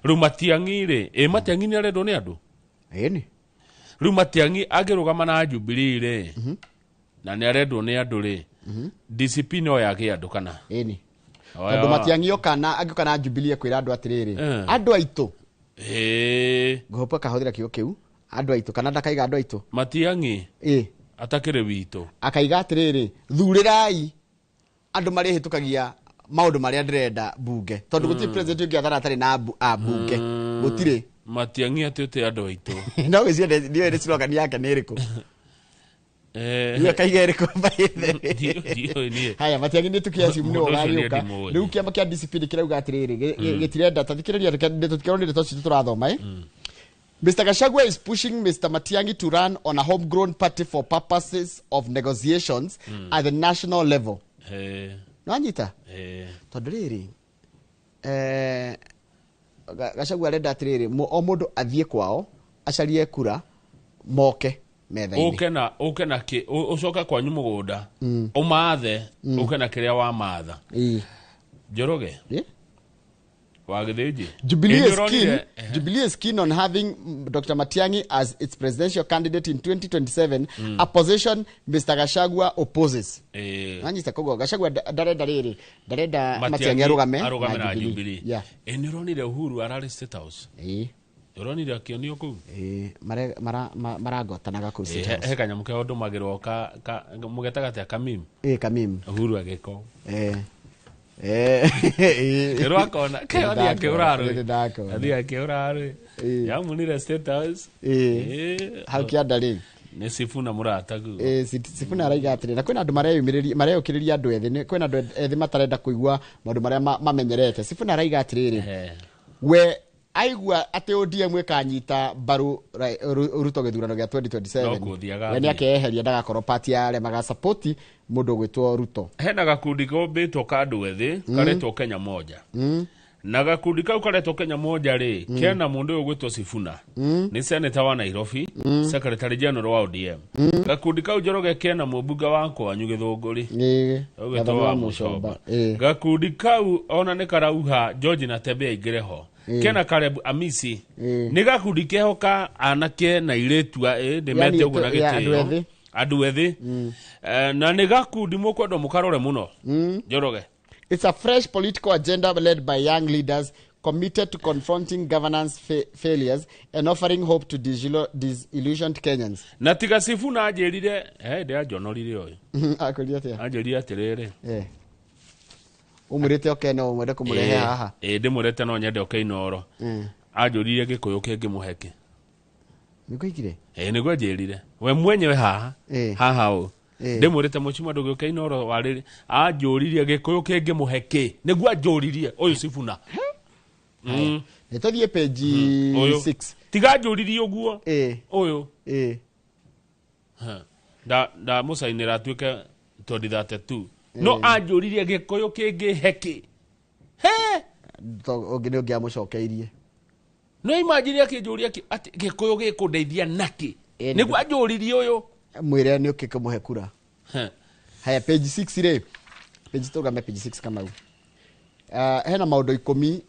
Rĩu Matiang'i rĩ, Matiang'i nĩ arendwo nĩ andũ? Ĩni. Rĩu Matiang'i angĩrũgama na Jubilee rĩ, na nĩ arendwo nĩ andũ rĩ, DCP no yage andũ kana? Ĩni. Tondũ Matiang'i oka na angĩũka na Jubilee kwĩra andũ atĩrĩrĩ, andũ aitũ. Ngũhopa akahũthĩra kiugo kĩu, andũ aitũ, kana ndakaiga andũ aitũ. Matiang'i? Atakĩrĩ witũ. Akaiga atĩrĩrĩ, thurĩrai andũ marĩhĩtũkagia maũndũ marĩa ndĩrenda bunge. Tondũ gũtirĩ president ũngĩathana atarĩ na ambunge. Gũtirĩ. Matiang'i atĩte andũ aitũ. No gwĩciria ndiũĩ nĩ slogan yake nĩ ĩrĩkũ. Ndiũĩ akaiga ĩrĩkũ by the way. Ndiũĩ niĩ. Haya, Matiang'i nĩ tũkĩacimu nĩwe Mũndũ ũcio nĩ ũgagĩũka. ndimũĩ. Rĩu kĩama kĩa DCP nĩ kĩrauga atĩrĩrĩ, gĩtirenda, ta thikĩrĩria, reke tũtikerwo nĩ ndeto citũ tũrathoma, Mr. Gachagua is pushing Mr. Matiang'i to run on a homegrown party for purposes of negotiations at the national level. Nĩwanyita? Tondũ rĩrĩ, Gachagua arenda atĩrĩrĩ, o mũndũ athiĩ kwao, acarie kura, moke metha-inĩ. Ũke na, ũke na kĩ, ũcoke kwanyu mũgũnda, ũmathe, ũke na kĩrĩa wamatha. Njoroge? Wa Gĩthĩnji? Jubilee Ĩĩ, is keen, nĩũronire? Jubilee is keen on having Dr. Matiang'i as its presidential candidate in 2027, a position Mr. Gachagua opposes. Nanyita koguo Gachagua ndarenda rĩrĩ, ndarenda Matiang'i Matiang'i arũgame arũgame na na Jubilee. Jubilee. Yeah. Nĩũronire Uhuru ararĩ State House? Ũronire akĩonio kũu? Marangotanaga kũu State House. He kanyamũ keho ndũmagĩrwo mũgetaga atĩa, kamim? Kamim. Uhuru agĩko. Ĩrwo akona, keo athiĩ akĩũra rũĩ. Ndakona. Athiĩ akĩũra rũĩ. Yamunire State House. Hau kĩanda rĩ. Nĩ Sifuna mũrataguo. Sifuna araiga atĩrĩ, na kwĩna andũ mareyũkĩrĩria andũ ethĩ, kwĩna andũ ethĩ matarenda kũigua maũndũ marĩa mamenyerete. Sifuna araiga atĩrĩrĩ, we Aigua atĩ ODM ĩkanyita mbaru Ruto gĩthurano gĩa 2027, we nĩakeyeheria ndagakorwo party ya arĩa magasapoti mũndũ ũgwĩtwo Ruto. Hena gakundi kombĩtwo ka andũ ethĩ karetwo Kenya Moja. Na gakundi kau karetwo Kenya Moja rĩ, kena mũndũ ũyũ ũgwĩtwo Sifuna, nĩ senator wa Nairobi, secretary general wa ODM. Gakundi kau Njoroge kena mũmbunge wa kwanyu Gĩthũngũri ũgwĩtwo wa Mũcomba. Gakundi kau ona nĩ karauha George Natembeya aingĩre ho. Kena Caleb Amisi. Nĩ gakundi keho ka anake na airĩtu ndĩmete ũguo na gĩtĩo, andũ ethĩ, na nĩ gakundi mũkwendwo mũkarore mũno Njoroge. It's a fresh political agenda led by young leaders committed to confronting governance failures and offering hope to disillusioned Kenyans. Na tiga Sifuna anjĩrire, ndĩanjonorire ũyũ. Akwĩrire atĩa? Anjĩrire atĩrĩrĩ. Ũmwĩrĩte oke no mwende kũmũrehe haha. Ndĩmwĩrĩte no nyende oke Inooro. Anjũririe Gĩkũyũ kĩngĩmũhe kĩ. Nĩguo oigire? Nĩguo anjĩrire. We mwenyewe haha. Haha ũũ. Ndĩmwĩrĩte mũcimwa ndũgĩũke Inooro warĩrĩ. Anjũririe Gĩkũyũ kĩngĩmũhe kĩ. Nĩguo anjũririe ũyũ Sifuna. Nĩ tũthiĩ page 6. Tiga anjũririe ũguo. Ũyũ. Ndamũcainĩra atuĩke 2032. No anjũririe Gĩkũyũ kĩngĩhe kĩ. He! Ũngĩ nĩ ũngĩamũcokeirie. No imagine akĩnjũria atĩ Gĩkũyũ gĩkũndeithia nakĩ. Nĩguo anjũririe ũyũ. Mwĩre nĩ ũkĩ kũmũhe kura. Haya page 6 rĩ. Page tũgame page 6 Kamau. Hena maũndũ 10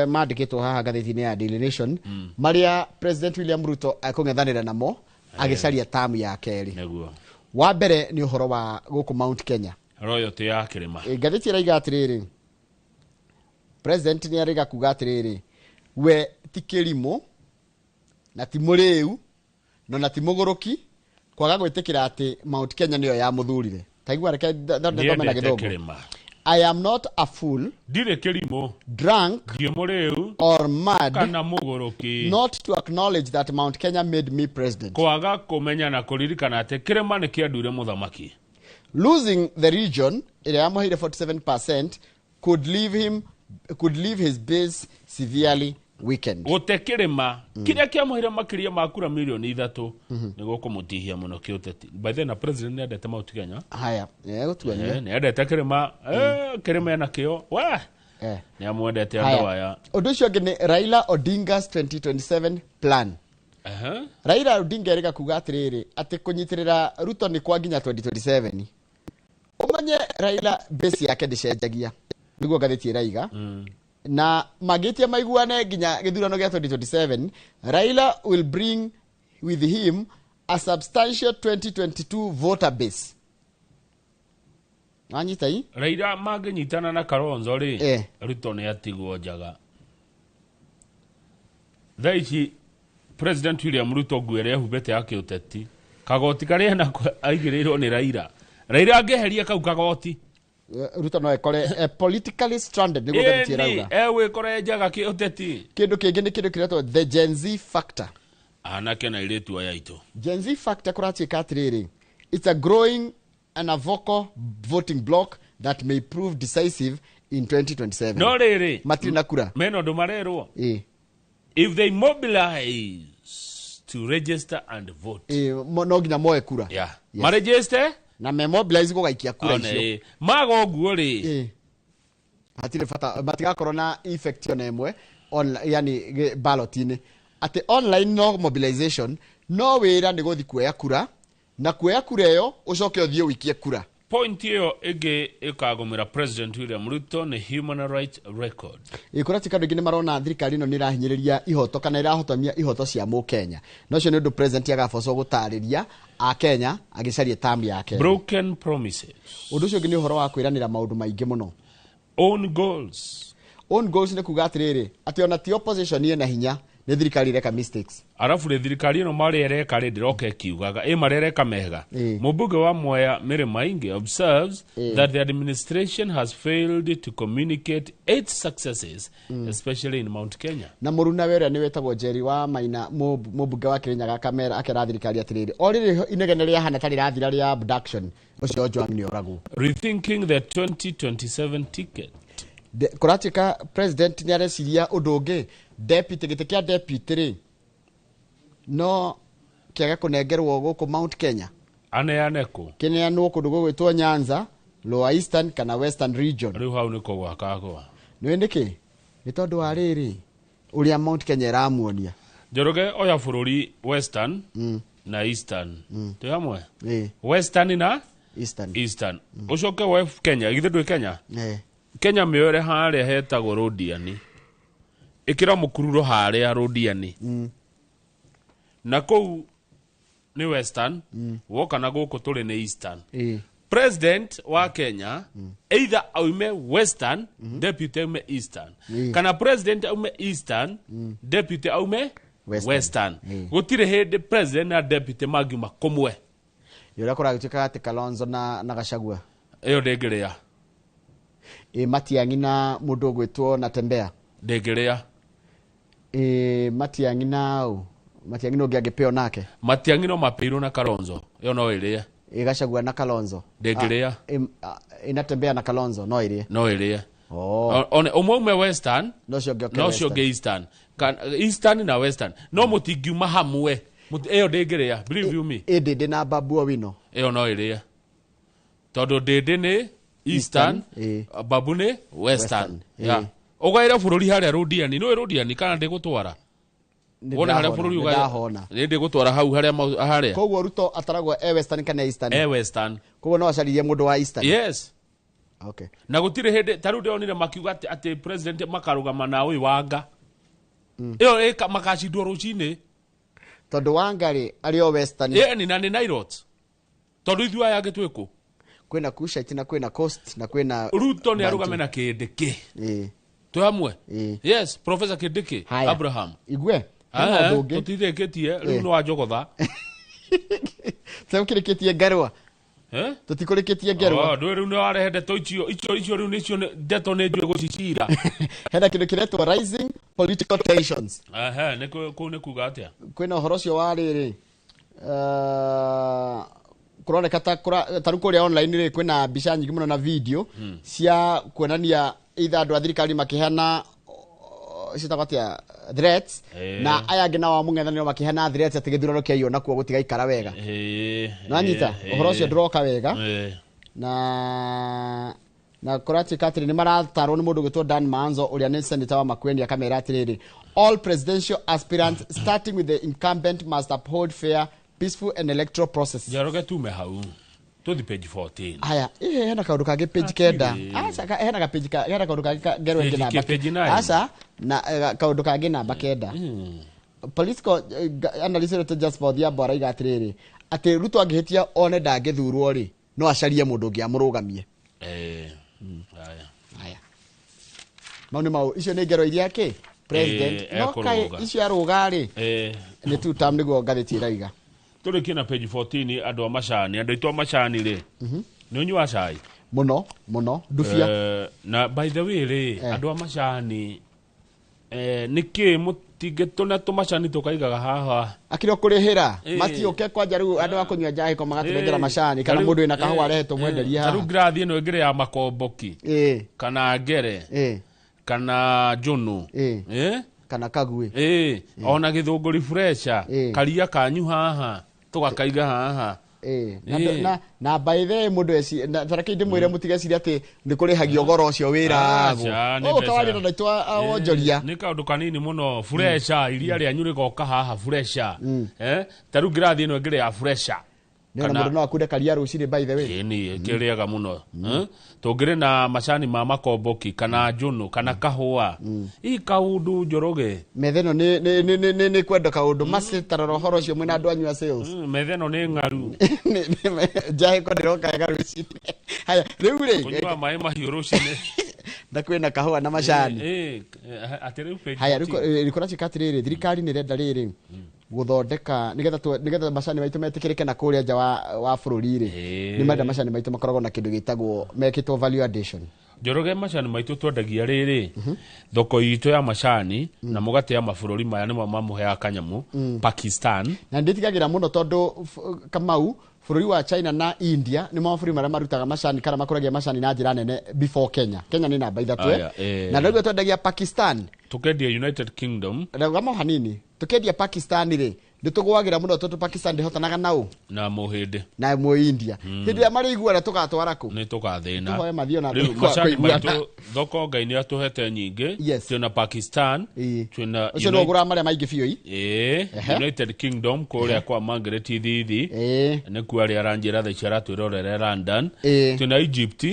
mandĩkĩtwo haha ngathĩti-inĩ ya Daily Nation marĩa President William Ruto akũng'ethanĩra namo agĩcaria tamu ya kerĩ. Nĩguo. Wa mbere nĩ ũhoro wa gũkũ Mount Kenya. Royalty ya kĩrĩma. Ngathĩti ĩraiga atĩrĩrĩ, President nĩ arĩga kuga atĩrĩrĩ, we ti kĩrimũ na ti mũrĩu na ti mũgũrũki kwaga gwĩtĩkĩra atĩ Mount Kenya nĩyo yamũthurire. Taigua reke thome na Gĩthũngũ. I am not a fool, ndirĩ kĩrimũ, drunk, ndirĩ mũrĩu, or mad, kana mũgũrũki, not to acknowledge that Mount Kenya made me president. Kwaga kũmenya na kũririkana atĩ kĩrĩma nĩ kĩanduire mũthamaki. Losing the region ĩrĩa yamũheire 47% could leave his base severely weakened. Gũte kĩrĩma kĩrĩa kĩamũheire makĩria ma kura milioni 3 nĩguo kũmũtihia mũno kĩũteti. By then na president nĩendete Mount Kenya. Haya, gũtuania. Nĩendete kĩrĩma, kĩrĩma ena kĩo. We. Nĩamwendete andũ aya. Ũndũ ũcio ũngĩ nĩ Raila Odinga's 2027 plan. Raila Odinga erĩga kuga atĩrĩrĩ atĩ kũnyitĩrĩra Ruto nĩ kwa nginya 2027. Ũmenye Raila base yake ndĩcenjagia. Nĩguo ngathĩti ĩraiga. Na magĩtie maiguane nginya gĩthurano gĩa 2027, Raila will bring with him a substantial 2022 voter base. Wanyita hii? Raila mangĩnyitana na Kalonzo rĩ, Ruto nĩ atigwo njaga. Thaa ici President William Ruto nguo ĩrĩa ehumbĩte ya kĩũteti, kagoti karĩa nako aigĩrĩirwo nĩ Raila. Raila angĩeheria kau kagoti, Ruto no ekore politically stranded nĩguo ngathĩti ĩrauga. Ewĩkore njaga kĩũteti. Kĩndũ kĩngĩ nĩ kĩndũ kĩretwo the Gen Z factor. Anake na airĩtu aya aitũ. Gen Z factor kũratuĩka atĩrĩrĩ, it's a growing and a vocal voting bloc that may prove decisive in 2027. No rĩrĩ, matirĩ na kura. Mena ũndũ marerwo. If they mobilize to register and vote. No nginya moe kura. Yeah. Yes. Maregister na me mobilize gũgaikia kura icio. Maga ũguo rĩ. Hatirĩ bata matigakorwo na effect ona ĩmwe yani ballot-inĩ. Atĩ online no mobilization no wĩra nĩ gũthiĩ kuoya kura na kuoya kura ĩyo ũcoke ũthiĩ ũikie kura. Point ĩyo ĩngĩ ĩkagũmĩra President William Ruto nĩ human rights record. Kũrĩa andũ aingĩ nĩ marona thirikari ĩno nĩ ĩrahinyĩrĩria ihoto kana ĩrahotomia ihoto cia mũkenya. Na ũcio nĩ ũndũ president agabocwo gũtarĩria akenya agĩcaria term yake. Broken promises. Ũndũ ũcio ũngĩ nĩ ũhoro wa kwĩranĩra maũndũ maingĩ mũno. Own goals. Own goals nĩ kuga atĩrĩrĩ atĩ ona ti opposition ĩna hinya nĩ thirikari ĩreka mistakes. Arabu rĩ thirikari ĩno marĩa ĩreka rĩ ndĩroka ĩkiugaga ĩ marĩa ĩreka mega. Mũmbunge wa Mwea Mary Maingi observes that the administration has failed to communicate its successes, especially in Mount Kenya. Na mũruna we ũrĩa nĩ wetagwo Jerry wa Maina mũmbunge wa Kirinyaga akamera akera thirikari atĩrĩrĩ o rĩrĩ inegene rĩahana ta rĩrathira rĩa abduction ũcio Ojwang nĩ oragwo. Rethinking the 2027 ticket. Kũratuĩka president nĩ areciria ũndũ ũngĩ Deputy gĩtĩ kĩa deputy rĩ no kĩage kũnengerwo gũkũ Mount Kenya, aneane kũ? Kĩneanwo kũndũ gũgwĩtwo Nyanza, Lower Eastern kana Western Region. Rĩu hau nĩko gwakagwa. Nĩũĩ nĩkĩ? Nĩ tondũ wa rĩrĩ ũrĩa Mount Kenya ĩramuonia. Njoroge oya bũrũri Western na Eastern, twĩ hamwe? Western na Eastern, Eastern. Ũcoke woe Kenya, githĩ ndwĩ Kenya? Kenya mĩoere harĩa hetagwo Rũndiani, ĩkĩra mũkururo harĩa Rũndiani, na kũu nĩ Western, woka na gũkũ tũrĩ nĩ Eastern. President wa Kenya either aume Western, deputy aume Eastern, kana president aume Eastern, deputy aume Western. Western. Gũtirĩ hĩndĩ president na deputy mangiuma kũmwe. Ũrĩa kũragĩtuĩka atĩ Kalonzo na Gachagua ĩyo ndĩngĩrĩa. Matiang'i na mũndũ ũgwĩtwo Natembeya ndĩngĩrĩa. Matiang'i na ũ? Matiang'i no ũngĩ angĩpeo nake. Matiang'i no mapeirwo na Kalonzo, ĩyo no ĩrĩe. Gachagua na Kalonzo ndĩngĩrĩa. Inatembea na Kalonzo no ĩrĩe. No ĩrĩe. One ũmwe ume Western, no ũcio ũngĩ oke no ũcio ũngĩ Eastern. Eastern na Western no mũtingiuma hamwe. Ĩyo ndĩngĩrĩa, believe you me. Ndĩndĩ na Babu Owino ĩyo no ĩrĩe, tondũ ndĩndĩ nĩ Eastern, Babu nĩ Western. Ũgaĩre bũrũri harĩa Rũndiani, nĩũĩ Rũndiani kana ndĩgũtwara? Wona harĩa bũrũri ũgaĩre nĩ ndĩgũtwara hau harĩa harĩa. Koguo Ruto ataragwo e Western kana Eastern? E Western. Koguo no acaririe mũndũ wa Eastern. Yes. Okay. Na gũtirĩ hĩndĩ ta rĩu ndĩronire makiuga atĩ president makarũgama na ũyũ Wanga. Ĩyo makacindwo rũcinĩ. Tondũ Wanga rĩ arĩ o Western. Ĩni na nĩ Nairot. Tondũ ithuĩ aya angĩ twĩ kũ? Kwĩna Kushite na kwĩna Coast na kwĩna Ruto nĩ arũgame na Kindiki. Twĩ hamwe? Yes, Professor Kindiki Abraham. Igue. Tũtirĩkĩtie rĩu nĩ wanjogotha. Tũtikũrĩkĩtie ngerwa. Tũtikũrĩkĩtie ngerwa. Ndũĩ rĩu nĩ warehe ndeto icio icio rĩu nĩcio ndeto nĩ njũĩ gũcicira. Hena kĩndũ kĩretwo rising political tensions. Nĩ kũu nĩ kuga atĩa? Kwĩna ũhoro ũcio wa rĩrĩ kũroneka ta rĩu kũrĩa online rĩ kwĩna mbica nyingĩ mũno na video cia kuonania either andũ a thirikari makĩheana ciĩtagwo atĩa threats, na aya angĩ nao a mũng'ethanĩro makĩheana threats atĩ gĩthurano kĩaiywo nakuo gũtigaikara wega. Nĩwanyita ũhoro ũcio ndũroka wega. Na kũratuĩka atĩrĩ nĩ maratarwo nĩ mũndũ ũgwĩtwo Dan Manzo ũrĩa nĩ senator wa Makueni, akamera atĩrĩrĩ, all presidential aspirants starting with the incumbent must uphold fair, peaceful and electoral process. Njoroge tume hau tũthi page 14. Haya, hena kaũndũ kangĩ page 9. Aca, hena ka page ka hena kaũndũ kangĩ ngerwo ĩngĩ namba. Aca, na kaũndũ kangĩ namba 9. Political analyst Dr. Jasper Odhiambo araiga atĩrĩrĩ, atĩ Ruto angĩhĩtia one ndangĩthurwo rĩ, no acarie mũndũ ũngĩ amũrũgamie. Haya. Haya. Mau nĩ mau, icio nĩ ngero iria kĩ? President. No kaĩ icio arũga rĩ? Nĩ two term nĩguo ngathĩti ĩraiga. Tũrĩkie na page 14 andũ a macani, andũ aitũ a macani rĩ, nĩ ũnyuaga cai? Mũno, mũno, ndubia. Na by the way rĩ, andũ a macani nĩkĩ mũtingĩtũne tũmacani tũkaigaga haha? Akĩrĩ o kũrĩhĩra, matiũke kwanja rĩu andũ a kũnyua njahĩko magatũnengera macani, kana mũndũ wĩna kahũa arehe tũmwenderie haha. Ta rĩu ngirathi ĩno ĩngĩrĩ ya makomboki, kana ngere, kana njũnũ, kana kaguĩ, ona gĩthũngũri fresha, karia kanyu haha tũgakaiga haha. Na by the way mũndũ eci tareke ndĩmwĩre mũtigecirie atĩ nĩ kũrĩhagio goro ũcio wĩragwo. Ũkawaria na ndaitũ a wonjoria. Nĩ kaũndũ kanini mũno fresha, iria rĩanyu rĩgoka haha fresha. Ta rĩu ngirathi ĩno ĩngĩrĩ ya fresha. Nĩ ona mũndũ no akunde karia rũcinĩ by the way. Ĩni kĩrĩaga mũno. Tũngĩrĩ na macani ma makomboki kana njũnũ kana kahũa. Ii kaũndũ Njoroge. Metha ĩno nĩ kwenda kaũndũ macitarora ũhoro ũcio mwĩna andũ anyu a sales. Metha ĩno nĩ ng'aru. Njahĩko ndĩroka wega rũcinĩ. Haya, rĩu rĩ. Kũnyua maĩ mahiũ rũcinĩ. Na kwĩna kahũa na macani. Atĩ rĩu page. Haya, rĩu kũratuĩka atĩrĩrĩ, thirikari nĩ ĩrenda rĩrĩ gũthondeka nĩgetha macani maitũ metĩkĩrĩke na kũrĩa nja wa bũrũri rĩ, nĩ marenda macani maitũ makoragwo na kĩndũ gĩtagwo mekĩtwo value addition. Njoroge macani maitũ twendagia rĩrĩ, thoko itũ ya macani na mũgate ya mabũrũri maya nĩmo mamũheaga kanyamũ, Pakistan. Na ndĩtigagĩra mũno tondũ Kamau, bũrũri wa China na India nĩmo mabũrũri marĩa marutaga macani kana makũragia macani na njĩra nene before Kenya. Kenya nĩ namba 3. Na nĩguo twendagia Pakistan. Tukendia United Kingdom. Rugama hanini. Tukendia Pakistan rĩ nditugwagira muno tondu Pakistan ndihotanaga nau na muhindi na mu India. Hindi ya mariguana tugatwara ku ni tugathina. Tuhoe mathio na riu macani maitu thoko Ngai ni atuhete nyingi. Twina Pakistan, twina ucio no gura maria maingi biũ. United Kingdom kuria kwa Margaret Thithi nikuo aria aranjira thaa ici aratwirorere London. Twina Egypt,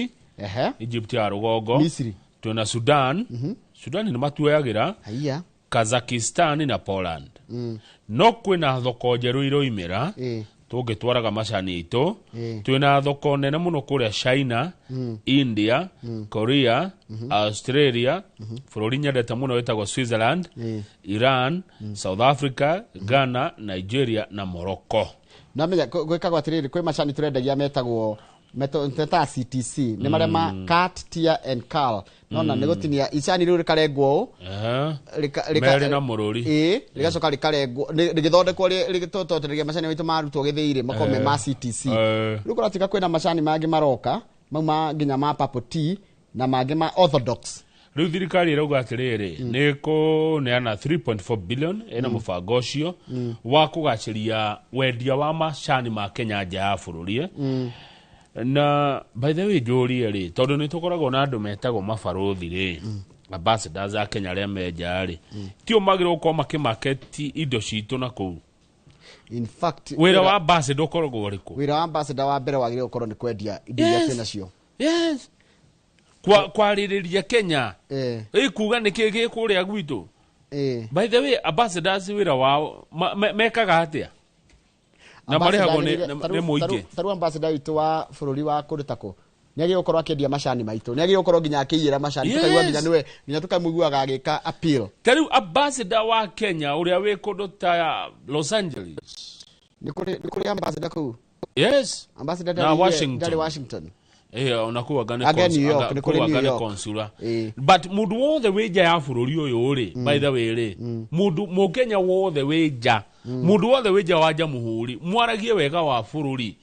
Egypt ya rugongo, Misri, twina Sudan. Sudan ni matuoyagira, Kazakhstan na Poland. No kwina thoko njeru iroimira tungitwaraga macani itu. Twina thoko nene muno kuria China, India, Korea, Australia, bururi nyendete muno witagwo Switzerland, Iran, South Africa, Ghana, Nigeria na Morocco. Na menya gwikagwo atiriri, kwi macani turendagia metagwo metata CTC ni maria ma cat, tear and curl. Nona ni gutinia icani riu rikarengwo rika na mururi rigacoka rikarengwo rigithondekwo rigitototereria macani maitu marutwo githiire makome ma CTC. Riu kuratika kwina macani mangi maroka mauma nginya ma purple tea na mangi ma orthodox. Riu thirikari irauga atiriri ni kuneana 3.4 billion ina mubango ucio wa kugaciria wendia wa macani ma Kenya nja ya bururi. Na by the way njurie ri tondu ni tukoragwo na andu metagwo mabaruthi ri, ambassadors a Kenya aria me nja ri, tio magirwo gukorwo makimaketi indo citu na kuu. In fact wira wa ambassador ukoragwo uriku? Wira wa ambassador wa mbere wagirwo gukorwo ni kwendia indo iria twina cio. Yes, kwa kwaririria Kenya ikuga ni ki gi kuria gwitu. By the way ambassadors wira wao mekaga atia? Na marehagwo ni muingi. Taru ambassador witu wa bururi wa kundu tako ni agirwo gukorwo akiendia macani maitu, ni agirwo gukorwo nginya akiyira macani, tukaigua nginya niwe nginya tukamuiguaga agika appeal. Taru ambassador wa Kenya uria wi kundu ta Los Angeles ni kuri ambassador kuu. Yes, ambassador na Washington. Ndari Washington. Onakuwa gane consular. But mundu wothe wi nja ya bururi uyu ri, by the way ri, mundu mukenya wothe wi nja, mundu wothe wi nja wa jamuhuri mwaragie wega wa bururi,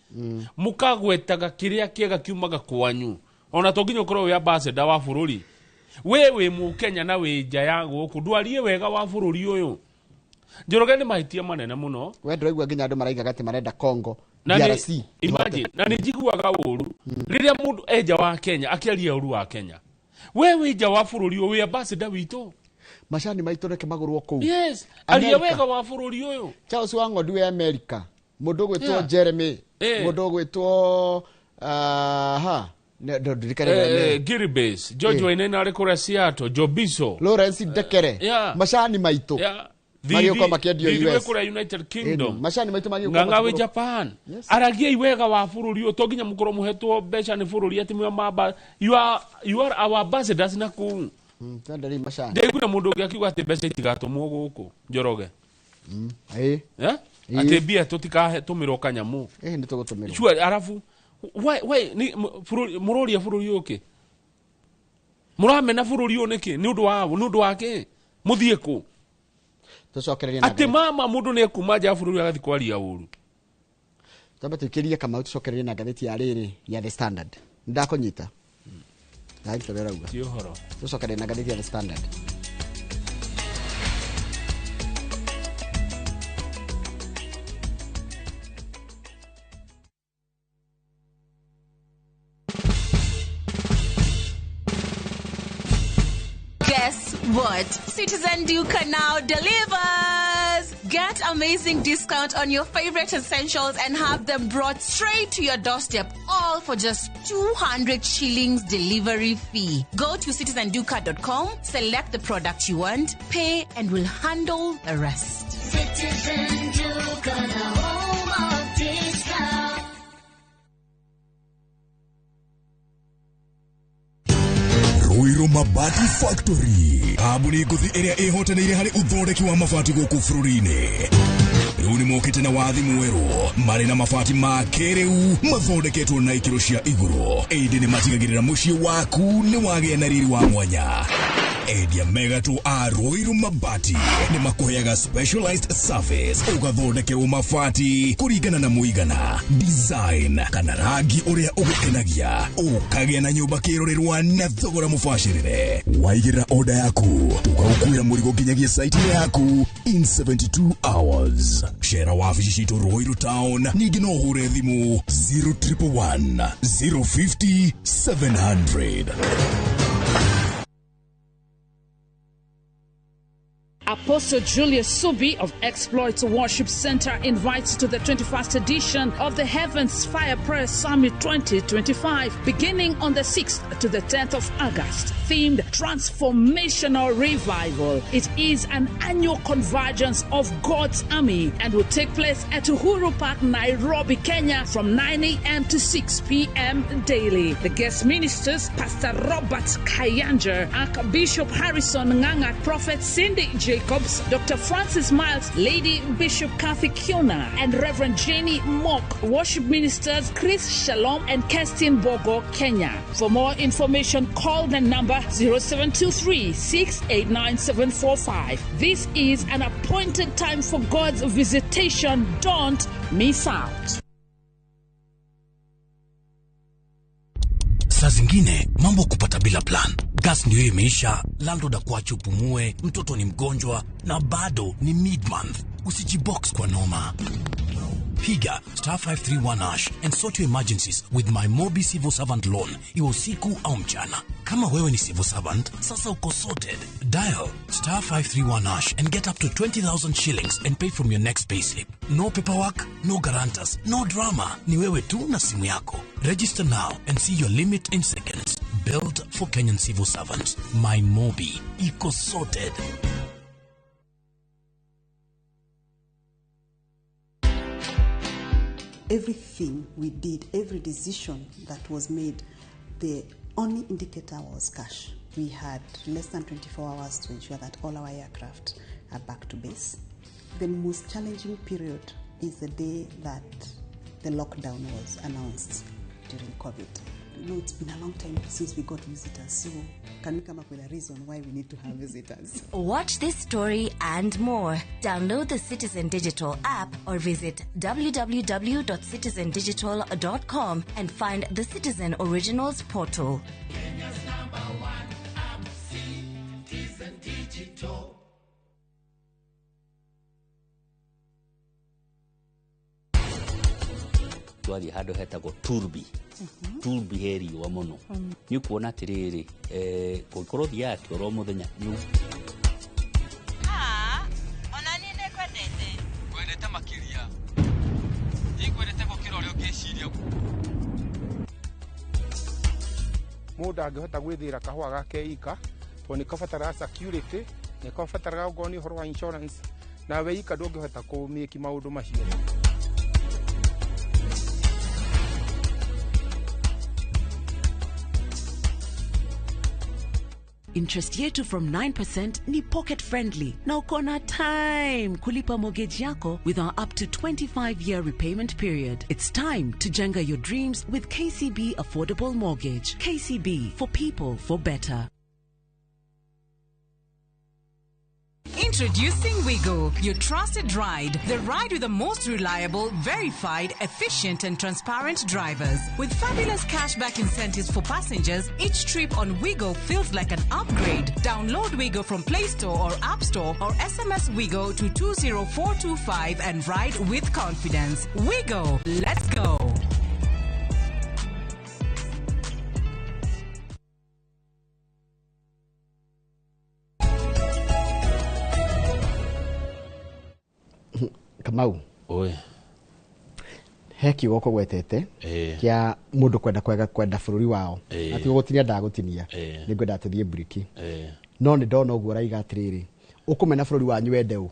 mukagwetaga kiria kiega kiumaga kwanyu. Ona to nginya ukorwo wi ambassador wa bururi, we wi mukenya na wi nja ya guku ndwarie wega wa bururi uyu. Njoroge ni mahitia manene muno. We ndiraigua nginya andu maraigaga ati marenda Congo DRC. Imagine na ni njiguaga uru riria mundu enja wa Kenya akiaria uru wa Kenya, we wi nja wa bururi uyu wi ambassador witu, macani maitu reke magurwo kuu. Yes, aria wega wa bururi uyu. Charles wa Ng'ondu wa America, mundu gwitwo Jeremy, mundu gwitwo Giribase, George Wainaina ari kuria Seattle, Jobiso, Lawrence Ndekere, macani maitu magiuka makiendio US, kuria United Kingdom, macani maitu magiuka ng'ang'a wi Japan. Aragiai wega wa bururi uyu, to nginya mukorwo muhetwo mbeca ni bururi ati mwa mamba. You are our ambassadors na kuu. Twenderi macani. Ndiguire mundu ungi akiuga ati mbeca itigatumwo guku Njoroge. Ati mbia tutikatumĩrwo kanyamu. Ni tugutumĩrwo. Sure, arafu why ni muroria bururi uki muramena bururi uyu niki? Ni undu wa ni undu wake muthie ku tucokererie na ati mama mundu ni ekuma nja bururi agathi kwaria uru. Twambe tuikirie Kamau tucokererie na ngathĩti ya rĩrĩ ya The Standard. Ndakunyita ndagĩtorera uga ti ũhoro. Tucokererie na ngathĩti ya The Standard. Guess what? Citizen Duka now delivers! Get amazing discount on your favorite essentials and have them brought straight to your doorstep, all for just 200 shillings delivery fee. Go to citizenduka.com, select the product you want, pay, and we'll handle the rest. Citizen Duka, the home of discount. Ruiru Mabati Factory kambuni ngũthi ĩrĩa ĩhotanĩire harĩ ũthondeki wa mabati gũkũ bũrũri-inĩ. Rĩu nĩ mokĩte na wathi mwerũ marĩ na mabati ma kĩrĩu mathondeketwo na ikĩro cia igũrũ, ĩndĩ nĩ matigagĩrĩra mũciĩ waku nĩ wagĩa na riri wa mwanya. Endia mega tu a Ruiru Mabati nĩ makũheaga specialized service ũgathondekerwo mabati kũringana na mũigana, design kana rangi ũrĩa ũgũkenagia, ũkagĩa na nyũmba kĩrorerwa na thogora mũbacĩrĩre. Waigĩrĩra oda yaku tũgagũkuĩra mũrigo nginyagia site yaku in 72 hours. Cera wabici citũ Ruiru Town, ningĩ no ũhũre thimũ 0111 050 700. Apostle Julius Subi of Exploits Worship Center invites to the 21st edition of the Heavens Fire Prayer Summit 2025, beginning on the 6th to the 10th of August, themed Transformational Revival. It is an annual convergence of God's army and will take place at Uhuru Park, Nairobi, Kenya, from 9 a.m. to 6 p.m. daily. The guest ministers, Pastor Robert Kayanja, Archbishop Harrison Nganga, Prophet Cindy Jacobs, Dr. Francis Miles, Lady Bishop Kathy Kiona, and Reverend Jenny Mock. Worship ministers Chris Shalom and Kerstin Bogo, Kenya. For more information, call the number 0723 689 745. This is an appointed time for God's visitation. Don't miss out. Saa zingine mambo kupata bila plan. Gas ndio imeisha, landlord akuache upumue, mtoto ni mgonjwa na bado ni mid-month. Usijibox kwa noma. Piga star 531 hash and sort your emergencies with my Mobi Civil Servant Loan, iwe usiku au mchana. Kama wewe ni civil servant, sasa uko sorted. Dial star 531 hash and get up to 20,000 shillings and pay from your next payslip. No paperwork, no guarantors, no drama. Ni wewe tu na simu yako. Register now and see your limit in seconds. Built for Kenyan civil servants. My Mobi. Iko sorted. Everything we did, every decision that was made, the only indicator was cash. We had less than 24 hours to ensure that all our aircraft are back to base. The most challenging period is the day that the lockdown was announced during COVID. You know, it's been a long time since we got visitors, so can we come up with a reason why we need to have visitors? Watch this story and more. Download the Citizen Digital app or visit www.citizendigital.com and find the Citizen Originals portal. Kenya's number one app, Citizen Digital. Twathiĩ handũ hetagwo Turbi. Turbi he riũa mũno. Nĩ ũkuona atĩrĩrĩ, kũngĩkorwo ũthiaga kĩoro mũthenya nĩ Ona niĩ nĩngwendete. Ngwendete makĩria. Niĩ ngwendete gũkĩra ũrĩa ũngĩciria. Mũndũ angĩhota gwĩthĩra kahũa gake ika tondũ nĩ kabataraga security, nĩ kabataraga okorwo nĩ ũhoro wa insurance, nawe ika ndũngĩhota kũmĩki maũndũ macio. Interest yetu from 9% ni pocket friendly na uko na time kulipa mortgage yako with our up to 25-year repayment period. It's time to jenga your dreams with KCB Affordable Mortgage. KCB, for people, for better. Introducing Wigo, your trusted ride. The ride with the most reliable, verified, efficient and transparent drivers. With fabulous cashback incentives for passengers, each trip on Wigo feels like an upgrade. Download Wigo from Play Store or App Store or SMS Wigo to 20425 and ride with confidence. Wigo, let's go. Kamau. Oi. He kiugo kũgwetete kĩa mũndũ kwenda kwega kwenda bũrũri wao. Ati gũgũtinia ndagũtinia. Nĩ ngwenda tũthiĩ mburiki. No nĩ ndona ũguo ũraiga atĩrĩrĩ, ũkũmena bũrũri wanyu wende ũ?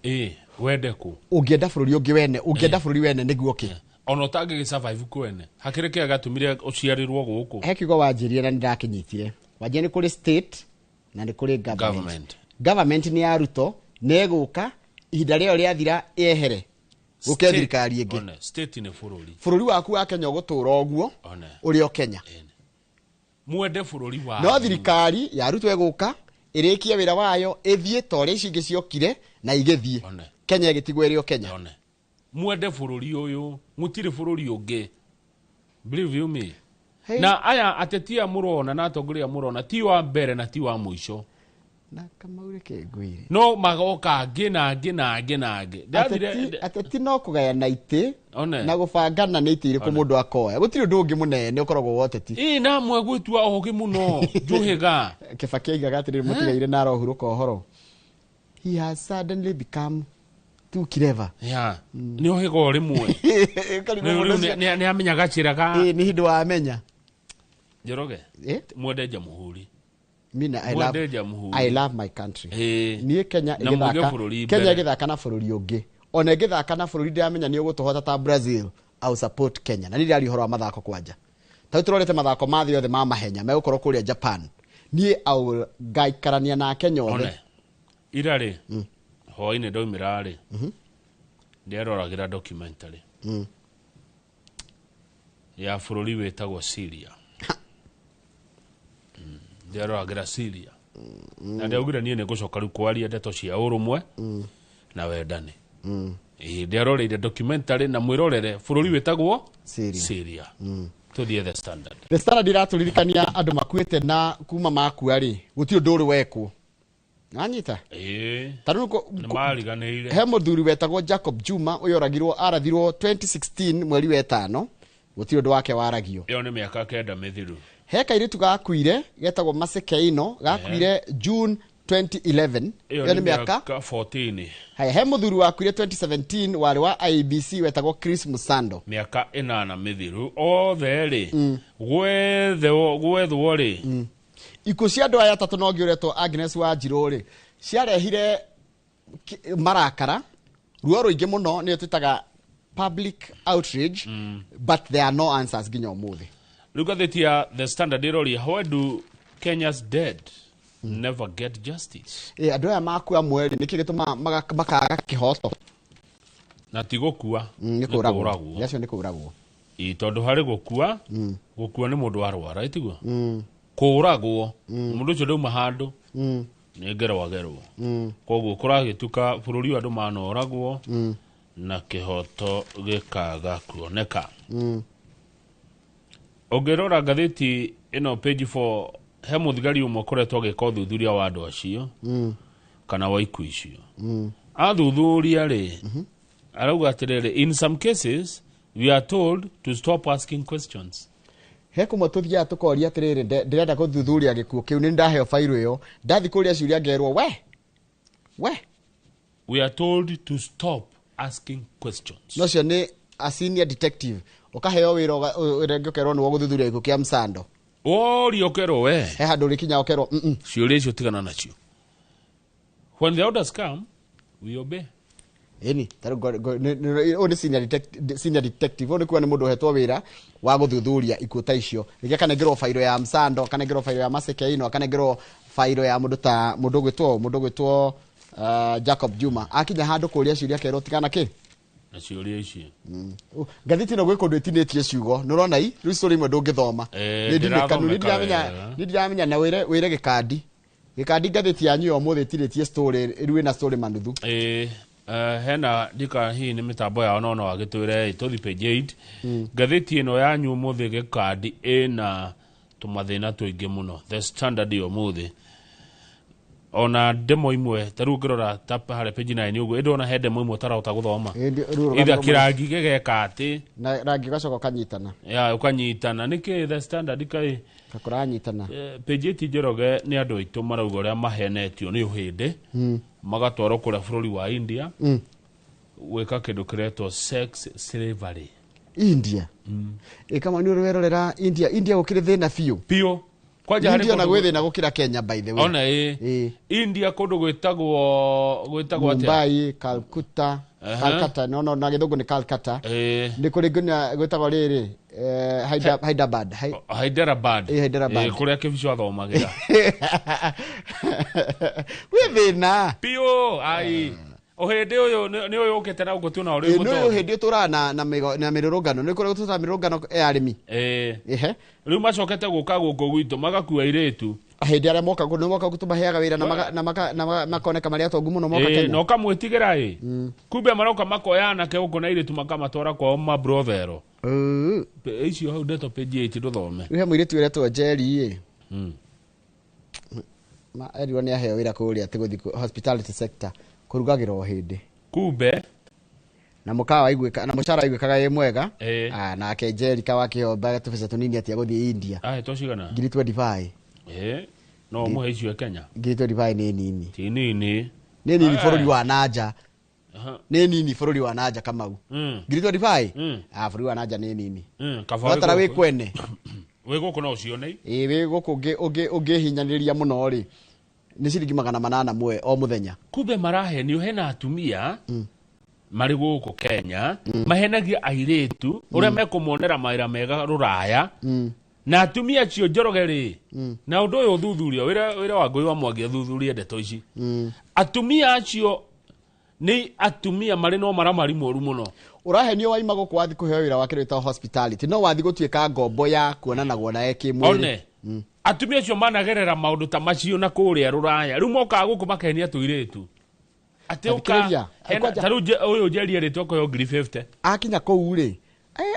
Wende kũ? Ũngĩenda bũrũri ũngĩ wene, ũngĩenda bũrũri wene nĩguo kĩ? Ona ũtangĩgĩ survive kwene. Hakĩrĩ kĩa gatũmire ũciarĩrwo gũkũ. He kiugo wanjĩrire na nĩ ndakĩnyitire. Wanjĩrire nĩ kũrĩ state na nĩ kũrĩ government. Government nĩ ya Ruto, nĩ ĩgũka ihinda rĩo rĩathira yehere. Guke thirikari ĩngĩ. State nĩ bũrũri. Bũrũri waku wa Kenya ũgũtũra ũguo ũrĩ o Kenya. Mwende bũrũri wa. No thirikari ya Ruto ĩgũka Ĩrĩkie wĩra wayo ĩthiĩ ta ũrĩa ici ingĩ ciokire na igĩthiĩ. Kenya ĩgĩtigwo ĩrĩ o Kenya. Mwende bũrũri ũyũ, mũtirĩ bũrũri ũngĩ. Believe you me. Hey. Na aya ateti aya mũrona na atongoria mũrona ti wa mbere na ti wa mũico. Na Kamau reke ngwĩre. No magoka angĩ na angĩ na angĩ na angĩ. Ateti no kũgayana itĩ One. na gũbangana nĩ itĩ irĩkũ One. mũndũ akoya. Gũtirĩ ũndũ ũngĩ mũnene ũkoragwo wa ũteti. Ĩ na amwe gwĩtua ũgĩ mũno njũhĩga. Kibaki aigaga atĩrĩrĩ mũtigaire na arohurũka ũhoro. He has suddenly become too clever. Ya, nĩ ũhĩga o rĩmwe. Ũkarigwo mũndũ ũcio- Nĩ amenya gacĩra ga Ĩ, nĩ hĩndĩ wamenya. Njoroge. Eh? Mwende jamhuri. Mina, I Mwende love, jamhuri. I love my country. Ĩ. Niĩ Kenya Na muge ĩgĩthaka bũrũri Kenya mbere. ĩgĩthaka na bũrũri ũngĩ. Ona ĩngĩthaka na bũrũri ndĩramenya nĩ ũgũtũhota ta Brazil, I will support Kenya. Na niĩ ndĩraria ũhoro wa mathako kwanja. Ta rĩu tũrorete mathako ma thĩ yothe ma mahenya megũkorwo kũrĩa Japan. Niĩ I will ngaikarania na Kenya othe. One. Ira rĩ, hwainĩ ndaumĩra rĩ, ndĩreroragĩra documentary ya bũrũri wĩtagwo Syria. Ndĩreroragĩra Syria. Na ndaugire niĩ nĩ ngũcoka rĩu kwaria ndeto cia ũrũmwe na wendani. Ĩĩ, ndĩreroreire documentary na mwĩrorere bũrũri wĩtagwo Syria. Syria. Tũthiĩ The Standard. The Standard iratũririkania andũ makuĩte na kuma makua rĩ, gũtirĩ ũndũ ũrĩ wekwo. Wanyita? Ĩĩ. Ta rĩu Nĩ mariganĩire. he mũthuri wetagwo Jacob Juma ũyũ oragirwo arathirwo 2016 mweri wa ĩtano, gũtirĩ ũndũ wake waragio. Ĩyo nĩ mĩaka 9 mĩthiru. He kairĩtu gakuire getagwo Masekeino gakuire June 2011, Ĩyo ĩyo nĩ nĩ mĩaka mĩaka 14. haya. He mũthuri wakuire 2017 warĩ wa IEBC wetagwo Chris Musando, mĩaka 8 mĩthiru othe rĩ gwethwo rĩ ikuũ cia andũ aya atatũ no ũngĩ ũretwo Agnes Wanjirũ rĩ ciarehire marakara ruo rũingĩ mũno, nĩyo twĩtaga public outrage, but there are no answers nginya ũmũthĩ. Rĩu ngathĩti ya The Standard ĩroria, why do Kenya's dead never get justice? Ĩ, andũ aya makua mweri nĩkĩ gĩtũmaga makaga kĩhoto? Na ti gũkua, nĩ nĩ kũragwo. kũũragwo. Acio nĩ kũragwo. Ĩ, tondũ harĩ gũkua, gũkua nĩ mũndũ arwara ĩtiguo kũũragwo mũndũ ũcio ndauma handũ nĩ ngerwo agerwo. Koguo kũragĩtuka bũrũri ũyũ andũ manoragwo na kĩhoto gĩkaga kuoneka. Ũngĩrora ngathĩti ĩno page 4, he mũthigari ũmwe ũkoretwo agĩka ũthuthuria wa andũ acio kana wa ikuũ icio. Athuthuria rĩ, arauga atĩrĩrĩ, in some cases we are told to stop asking questions. He kũmwe tũthiaga tũkoria atĩrĩrĩ, ndĩrenda gũthuthuria gĩkuũ kĩu, nĩ ndaheo bairũ ĩyo, ndathiĩ kũria ciũria ngerwo we we. We are told to stop asking questions. No cio nĩ a senior detective ũkaheo wĩra rĩngĩ ũkerwo nĩwe ũgũthuthuria gĩkuũ kĩa Msando. Woria ũkerwo we. He handũ ũrĩkinya ũkerwo mm. Ciũria icio tigana nacio. When the orders come, we obey. Ĩni ta rĩu ũyũ nĩ senior detective, ũyũ nĩ kuga nĩ mũndũ ũhetwo wĩra wa gũthuthuria ikuũ ta icio, rĩngĩ akanengerwo bairũ ya Msando, akanengerwo bairũ ya Masekeino, akanengerwo bairũ ya mũndũ ta mũndũ ũgwĩtwo Jacob Juma. Akinya handũ kũria ciũria akerwo tigana kĩ na ciũria icio. Ngathĩti ĩno gwĩ kũndũ ĩtinĩtie ciugo, nĩ ũrona i rĩu story imwe ndũngĩthoma. Eh, Nĩ ndinĩkanu, nĩ ndĩrathomeka ndiramenya wega. nĩ ndiramenya na wĩre wĩre gĩkandi gĩkandi ngathĩti yanyu ya ũmũthĩ ĩtinĩtie story rĩu ĩna story manuthu. Ĩ, hena ndika hihi nĩ mĩtambo yao no no agĩtwĩre tũthi page 8 ngathĩti ĩno yanyu ũmũthĩ gĩkandi ĩna tũmathĩna tũingĩ mũno. The Standard ya ũmũthĩ ona ndemo imwe ta rĩu ũngĩrora ta harĩa page 9 ũguo ĩndona he ndemo imwe ũtarahota gũthoma. Rĩu Either kĩrangi gĩgeka atĩ na rangi ũgacoka ũkanyitana. Ya ũkanyitana nĩkĩ The Standard kaĩ kakũranyitana. Page 8 Njoroge nĩ andũ aitũ marauga ũrĩa mahenetio nĩ ũhĩndĩ magatwarwo kũrĩa bũrũri wa India gwĩka kĩndũ kĩretwo sex slavery. India ĩ kama nĩ ũrĩ werorera India, India gũkĩrĩ thĩna biũ biũ kwanja harĩ India ona kũndũ gwĩ thĩna gũkĩra Kenya by the way. Ona ĩ India kũndũ gwĩtagwo atĩa? Mumbai, Calcutta. Aha. Calcutta no no na gĩthũngũ nĩ Calcutta. Ĩ. Nĩ kũrĩ nginya gwĩtagwo rĩrĩ Hyderabad. Hyderabad. Ĩ, Hyderabad. Ĩ, kũrĩa Kĩbico athomagĩra. Gwĩ thĩna biũ ai ũhĩndĩ ũyũ nĩ ũyũ ũkĩte na gũkũ tu na ũrĩ Ĩ, nĩ ũyũ mũtongu. hĩndĩ ũtũraga na mĩrũrũngano nĩ kũrĩ gũtũraga mĩrũrũngano ya arĩmi. Ĩ. Ehe. Rĩu macokete gũka gũkũ gwitũ magakua airĩtu Hĩndĩ arĩa moka nĩ moka gũtũmaheaga wĩra na makoneka marĩa atongu mũno moka Ĩĩ, Kenya. na ũkamwĩtigĩra ĩ kumbe maroka makoya anake gũkũ na airĩtu makamatwara kwao mabrothero. Icio hau ndeto page 8 ndũthome. Rĩu he mũirĩtu ũretwo Njeri ĩ. Ma erirwo nĩ aheo wĩra kũrĩa atĩ gũthiĩ hospitality sector kũrugagĩra o hĩndĩ. Kumbe na mũkawa waiguĩka na mũcara waiguĩkaga wĩ mwega. Ĩĩ. Ah, nake Njeri kawakĩhomba tũbeca tũnini atĩa gũthiĩ India. Ahetwo cigana? Ngiri 25. Ĩĩ, no ũmũhe icio Kenya. Ngiri 25 nĩ nini. Ti nini. Nĩ nini bũrũri wa nanja. Aha. Nĩ nini bũrũri wa nanja Kamau. Ngiri 25? Ah, bũrũri wa nanja nĩ nini. Kaba wĩ Watara wĩ gũkũ. kwene. Wĩ gũkũ no ũcione. Ĩĩ, wĩ gũkũ ũngĩhinyanĩrĩria mũno rĩ nĩ ciringi 800 mwe o mũthenya. Kumbe marahenio hena atumia marĩ gũkũ Kenya mahenagia airĩtu ũrĩa mekũmonera mawĩra mega rũraya na atumia acio Njoroge rĩ na ũndũ ũyũ ũthuthurio wĩra wa Ngũi wa Mwangi athuthurie ndeto ici. Atumia acio nĩ atumia marĩ na ũmaramari mũru mũno. Ũrahenio waima gũkũ wathi kũheo wĩra wa kĩndũ gĩtagwo hospitality no wathi gũtuĩka ngombo ya kuonanagwo naye kĩmwĩrĩ. One atumia acio managerera maũndũ ta macio na kũrĩa rũraya rĩu mokaga gũkũ makenia tũirĩtu atĩ ũka Thikĩrĩria, ta rĩu ũyũ Njeri erĩtwo akũheo ngiri 50. Akinya kũu rĩ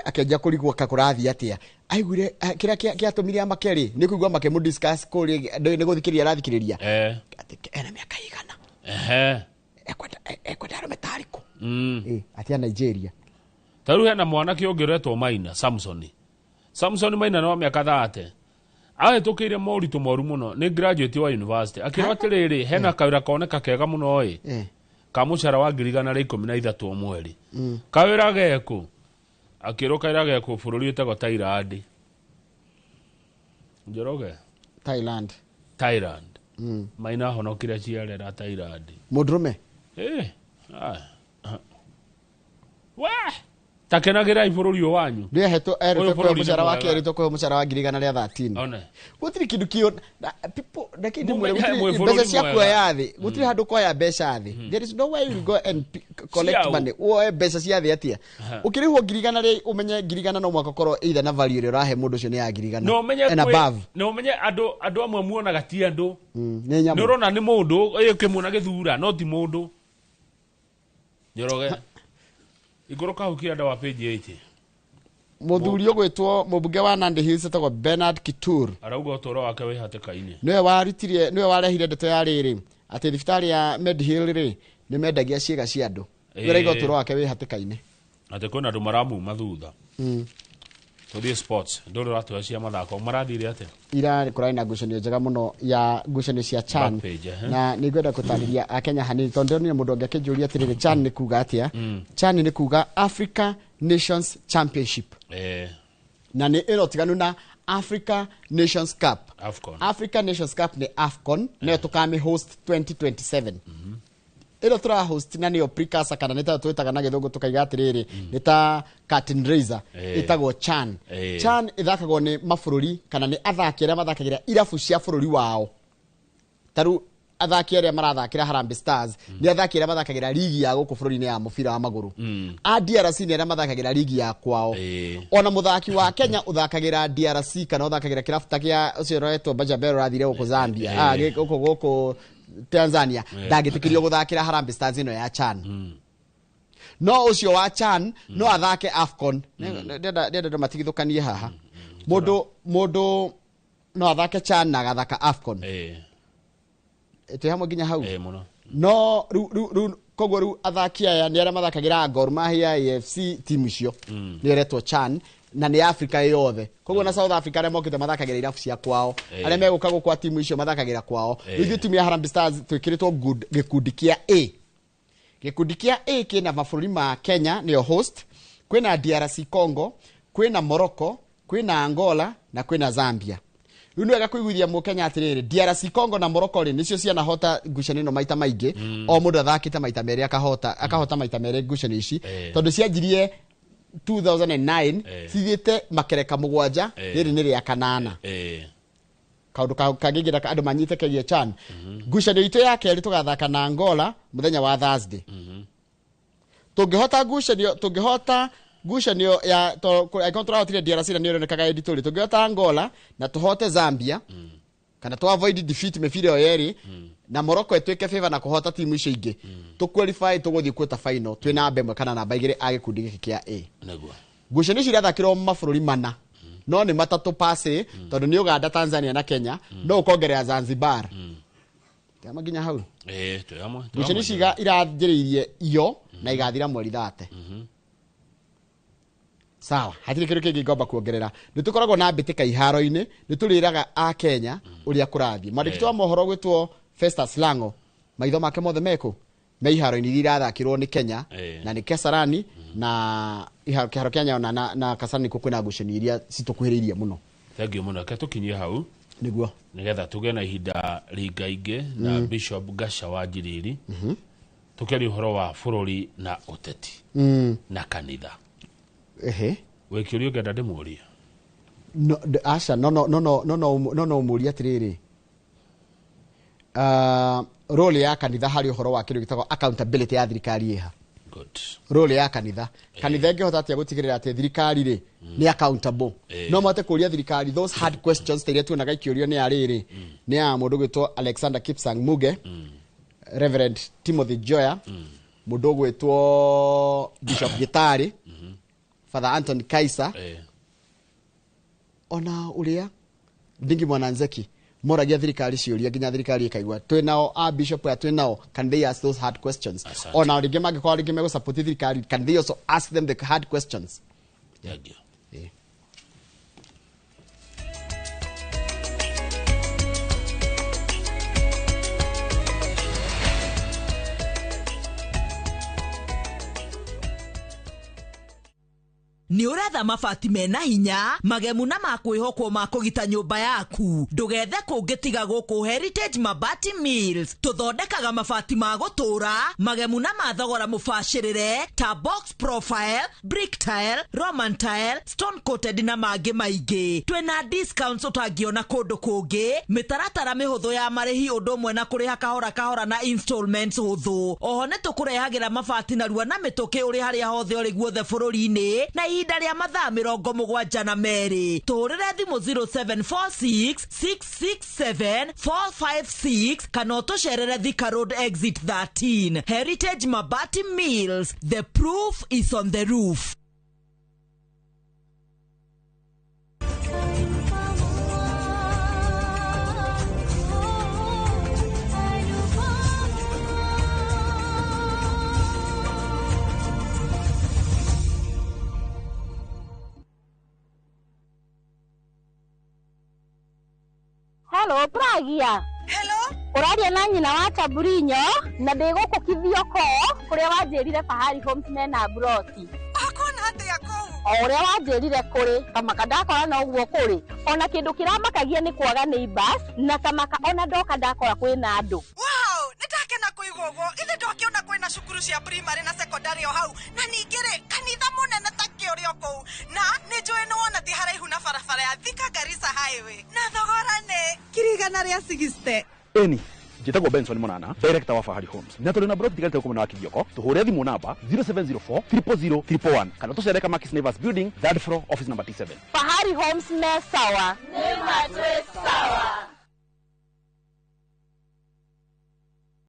akĩanjia kũrigwo ka kũrathiĩ atĩa aiguire kĩrĩa kĩatũmire amake rĩ nĩ kũigua makĩmũ discuss kũrĩa nĩ gũthikĩrĩria arathikĩrĩria. Ena mĩaka igana. Ekwenda arũme tarĩkũ? Atĩ a Nigeria. Ta rĩu hena mwanake ũngĩ ũretwo Maina Samson. Samson Maina nĩ wa mĩaka 30. Ahĩtũkĩire moritũ moru mũno nĩ graduate wa university akĩrwo atĩrĩrĩ hena kawĩra koneka kega mũno ĩ ka mũcara wa ngiri 113 o mweri. Kawĩra geku akĩrwo kawĩra geku bũrũri wĩtagwo Thailand. Njoroge Thailand. Thailand. Maina ahonokire ciarera Thailand. Mũndũrũme? Wah! Takenagĩrai bũrũri ũyũ wanyu. Nĩahetwo Ũyũ erĩtwo bũrũri kũheo nĩ mũcara wake mwega. erĩtwo kũheo mũcara wa ngiri 113. One. Gũtirĩ kĩndũ kĩo people reke ndĩmwĩre Mũmenye gũtirĩ mwĩ bũrũri mbeca cia mwega. kuoya thĩ gũtirĩ handũ kuoya mbeca thĩ. There is no way you go and collect Ciao. money woe mbeca cia thĩ atĩa. Ũkĩrĩhwo ngiri 100 rĩ ũmenye ngiri 100 no mwaka ũkorwo either na value ĩrĩa ũrahe mũndũ ũcio nĩ ya ngiri 100 Na ũmenye and above. na ũmenye andũ amwe muonaga ti andũ. Nĩ nyamũ. Nĩ ũrona nĩ mũndũ ĩ ũkĩmuona gĩthura no ti mũndũ. Njoroge. Ikũrũka hau kĩanda wa page 8. Mũthuri ũgwĩtwo mũmbunge wa Nandi Hills etagwo Bernard Kitur Arauga ũtũũro wake wĩ hatĩka-inĩ. nĩwe warutirie nĩwe warehire ndeto ya rĩrĩ atĩ thibitarĩ ya Medhill rĩ nĩ mendagia ciĩga cia andũ. Nĩwe ũraiga ũtũũro wake wĩ hatĩka-inĩ. Atĩ kwĩna andũ maramuma thutha. Tũthiĩ sports ndũrĩ ũratũhe cia mathako marathire atĩa? Ira kũrarĩ na ngucanio njega mũno ya ngucanio cia CHAN. Back page, eh? Na nĩ ngwenda gũtarĩria akenya hanini tondũ ndĩronire mũndũ ũngĩ akĩnjũria atĩrĩrĩ CHAN nĩ kuga atĩa. CHAN nĩ kuga Africa Nations Championship. Na nĩ ĩno ũtiganu na Africa Nations Cup. AFCON. Africa Nations Cup nĩ AFCON nĩyo tũkamĩ host 2027. Ĩno tũra host na nĩyo precursor kana nĩ ta twĩtaga na gĩthũngũ tũkaiga atĩrĩrĩ nĩ ta curtain raiser ĩtagwo CHAN. CHAN ĩthakagwo nĩ mabũrũri kana nĩ athaki arĩa mathakagĩra irabu cia bũrũri wao. Ta rĩu athaki arĩa marathakĩra Harambee Stars nĩ athaki arĩa mathakagĩra ligi ya gũkũ bũrũri-inĩ ya mũbira wa magũrũ. A DRC nĩ arĩa mathakagĩra ligi ya kwao. Ona mũthaki wa Kenya ũthakagĩra DRC kana ũthakagĩra kĩrabu ta kĩa ũcio ũretwo Bajabero ũrathire gũkũ Zambia, gũkũ Tanzania ndangĩtĩkĩrio gũthakĩra Harambee Stars ĩno ya CHAN. No ũcio wa CHAN no athake AFCON. Ndĩrenda andũ matigithũkanie haha. Mũndũ no athake CHAN na agathaka AFCON. Twĩ hamwe nginya hau. No rĩu koguo rĩu athaki aya nĩ arĩa mathakagĩra Gor Mahia, AFC timu icio nĩ ĩretwo CHAN na nĩ Africa yothe. Koguo na South Africa arĩa mokĩte mathakagĩra irabu cia kwao. Arĩa megũka gũkũ a timu icio mathakagĩra kwao. Rĩu ithuĩ timu ya Harambee Stars twĩkĩrĩtwo gĩkundi kĩa A. Gĩkundi kĩa A kĩna mabũrũri ma Kenya nĩyo host, kwĩna DRC Congo, kwĩna Morocco, kwĩna Angola na kwĩna Zambia. Rĩu nĩ wega kũiguithia mũkenya atĩrĩrĩ DRC Congo na Morocco rĩ nĩcio cianahota ngucanio ĩno maita maingĩ. O mũndũ athakĩte maita merĩ akahota maita merĩ ngucanio ici tondũ cianjirie 2009 cithiĩte makereka 7 rĩrĩ nĩ rĩa 8. Kaũndũ kangĩingĩra andũ manyite kegiĩ CHAN. Ngucanio itũ ya kerĩ tũgathaka na Angola mũthenya wa Thursday. Tũngĩhota ngucanio ya angĩkorwo tũrahotire DRC na nĩ ĩronekaga ĩnditũ rĩ tũngĩhota Angola na tũhote Zambia Kana tũ avoid defeat mĩbira ĩyo yerĩ na Morocco ĩtuĩke favor na kũhota timu icio ingĩ, tũ qualify tũgũthiĩ quarter final twĩ namba 1 kana namba 2 a gĩkundi gĩkĩ kĩa A. Nĩguo. Ngucanio icio irathakĩrwo mabũrũri mana, no nĩ matatũ pase, tondũ nĩ Uganda, Tanzania na Kenya, no ũkongerera Zanzibar. Twĩ nginya hau. Ĩĩ, twĩ hamwe. Twĩ Ngucanio hamwe. ici iranjĩrĩirie iyo na igathira mweri 30. Sawa, hatirĩ kĩndũ kĩngĩ ngomba kuongerera. Nĩ tũkoragwo na mbĩtĩka iharo-inĩ, nĩ tũrĩraga a Kenya ũrĩa kũrathiĩ. Mwandĩki wa mohoro gwĩtwo Festus Lango, maitho make mothe mekũ me iharo-inĩ iria irathakĩrwo nĩ Kenya, na nĩ Kasarani na kĩharo kĩa Nyayo na Kasarani nĩkuo kwĩna ngucanio iria citũkuhĩrĩirie mũno. Thank you mũno. Reke tũkinyie hau nĩguo nĩgetha tũgĩe na ihinda ringaingĩ na Bishop Gasha wa Njiriri, tũkĩaria ũhoro wa bũrũri na ũteti na kanitha. Ehe. Wĩkĩũria ũngĩenda ndĩmũrie? No, aca, no no no no no no no no mũrie atĩrĩrĩ, role ya kanitha harĩ ũhoro wa kĩndũ gĩtagwo accountability ya thirikari ĩha? Good. Role ya kanitha, kanitha ĩngĩhota atĩa gũtigĩrĩra atĩ thirikari rĩ nĩ accountable? No mahote kũria thirikari those hard questions ta iria tuonaga ikĩũrio nĩ ya rĩrĩ, nĩ ya mũndũ gwĩtwo Alexander Kipsang Muge, Reverend Timothy Joya, mũndũ ũgwĩtwo Bishop Gitari, Father Anthony Kaisa, ona ũrĩa Ndingi Mwananzeki moragia thirikari ciũria nginya thirikari ĩkaigua twĩ nao a bishop aya twĩ nao. Can they ask those hard questions? Asante. Ona rĩngĩ mangĩkorwo rĩngĩ megũsupport thirikari, can they also ask them the hard questions? Thank you. Nĩ ũretha mabati mena hinya, magemu na makwĩhokwo ma kũgita nyũmba yaku? Ndũgethe kũngĩ tiga gũkũ Heritage Mabati Mills. Tũthondekaga mabati ma gũtũũra, magemu na ma thogora mũbacĩrĩre, ta box profile, brick tile, roman tile, stone coated na mangĩ maingĩ. Twĩna discounts ũtangĩona kũndũ kũngĩ, mĩtaratara mĩhũthũ ya marĩhi, ũndũ ũmwe na kũrĩha kahora kahora na installments hũthũ. Oho nĩ tũkũrehagĩra mabati narua na mĩtũkĩ ũrĩ harĩa hothe ũrĩ guothe bũrũri-inĩ na ihinda rĩa mathaa 72. Tũhũrĩre thimũ 0746 667 456 kana ũtũcerere Thika Road exit 13. Heritage Mabati Mills, the proof is on the roof. Hello, Pragia. Hello. Ũraria na nyina wa Chaburinyo na ndĩ gũkũ Kithioko kũrĩa wanjĩrire Fahari Homes mena broti. Ũkuona atĩa kũu? O ũrĩa wanjĩrire kũrĩ, kamaka ndakora no ũguo kũrĩ. Ona kĩndũ kĩramakagia nĩ kwaga neighbors na kamaka ona ndoka ndakora kwĩna andũ. Wow, nĩndakena kũigua ũguo. Ithe ndokĩona kwĩna cukuru cia primary na secondary o hau, na ningĩ rĩ kanitha mũnene ta kĩ ũrĩ o kũu, na nĩ njũĩ nĩ wona ti haraihu na barabara ya Thika Garissa Highway, na thogora nĩ 160,000. Eni njĩtagwo Benson Monana, director wa Fahari Homes, na tũrĩ na broti tigarĩte gũkũ mwena wa Kithioko. Tũhũre thimũ namba 0704 000 111 kana tũcere Kamakis Neighbors Building, third floor, office number T7. Fahari Homes me sawa. Nĩ matwĩ sawa.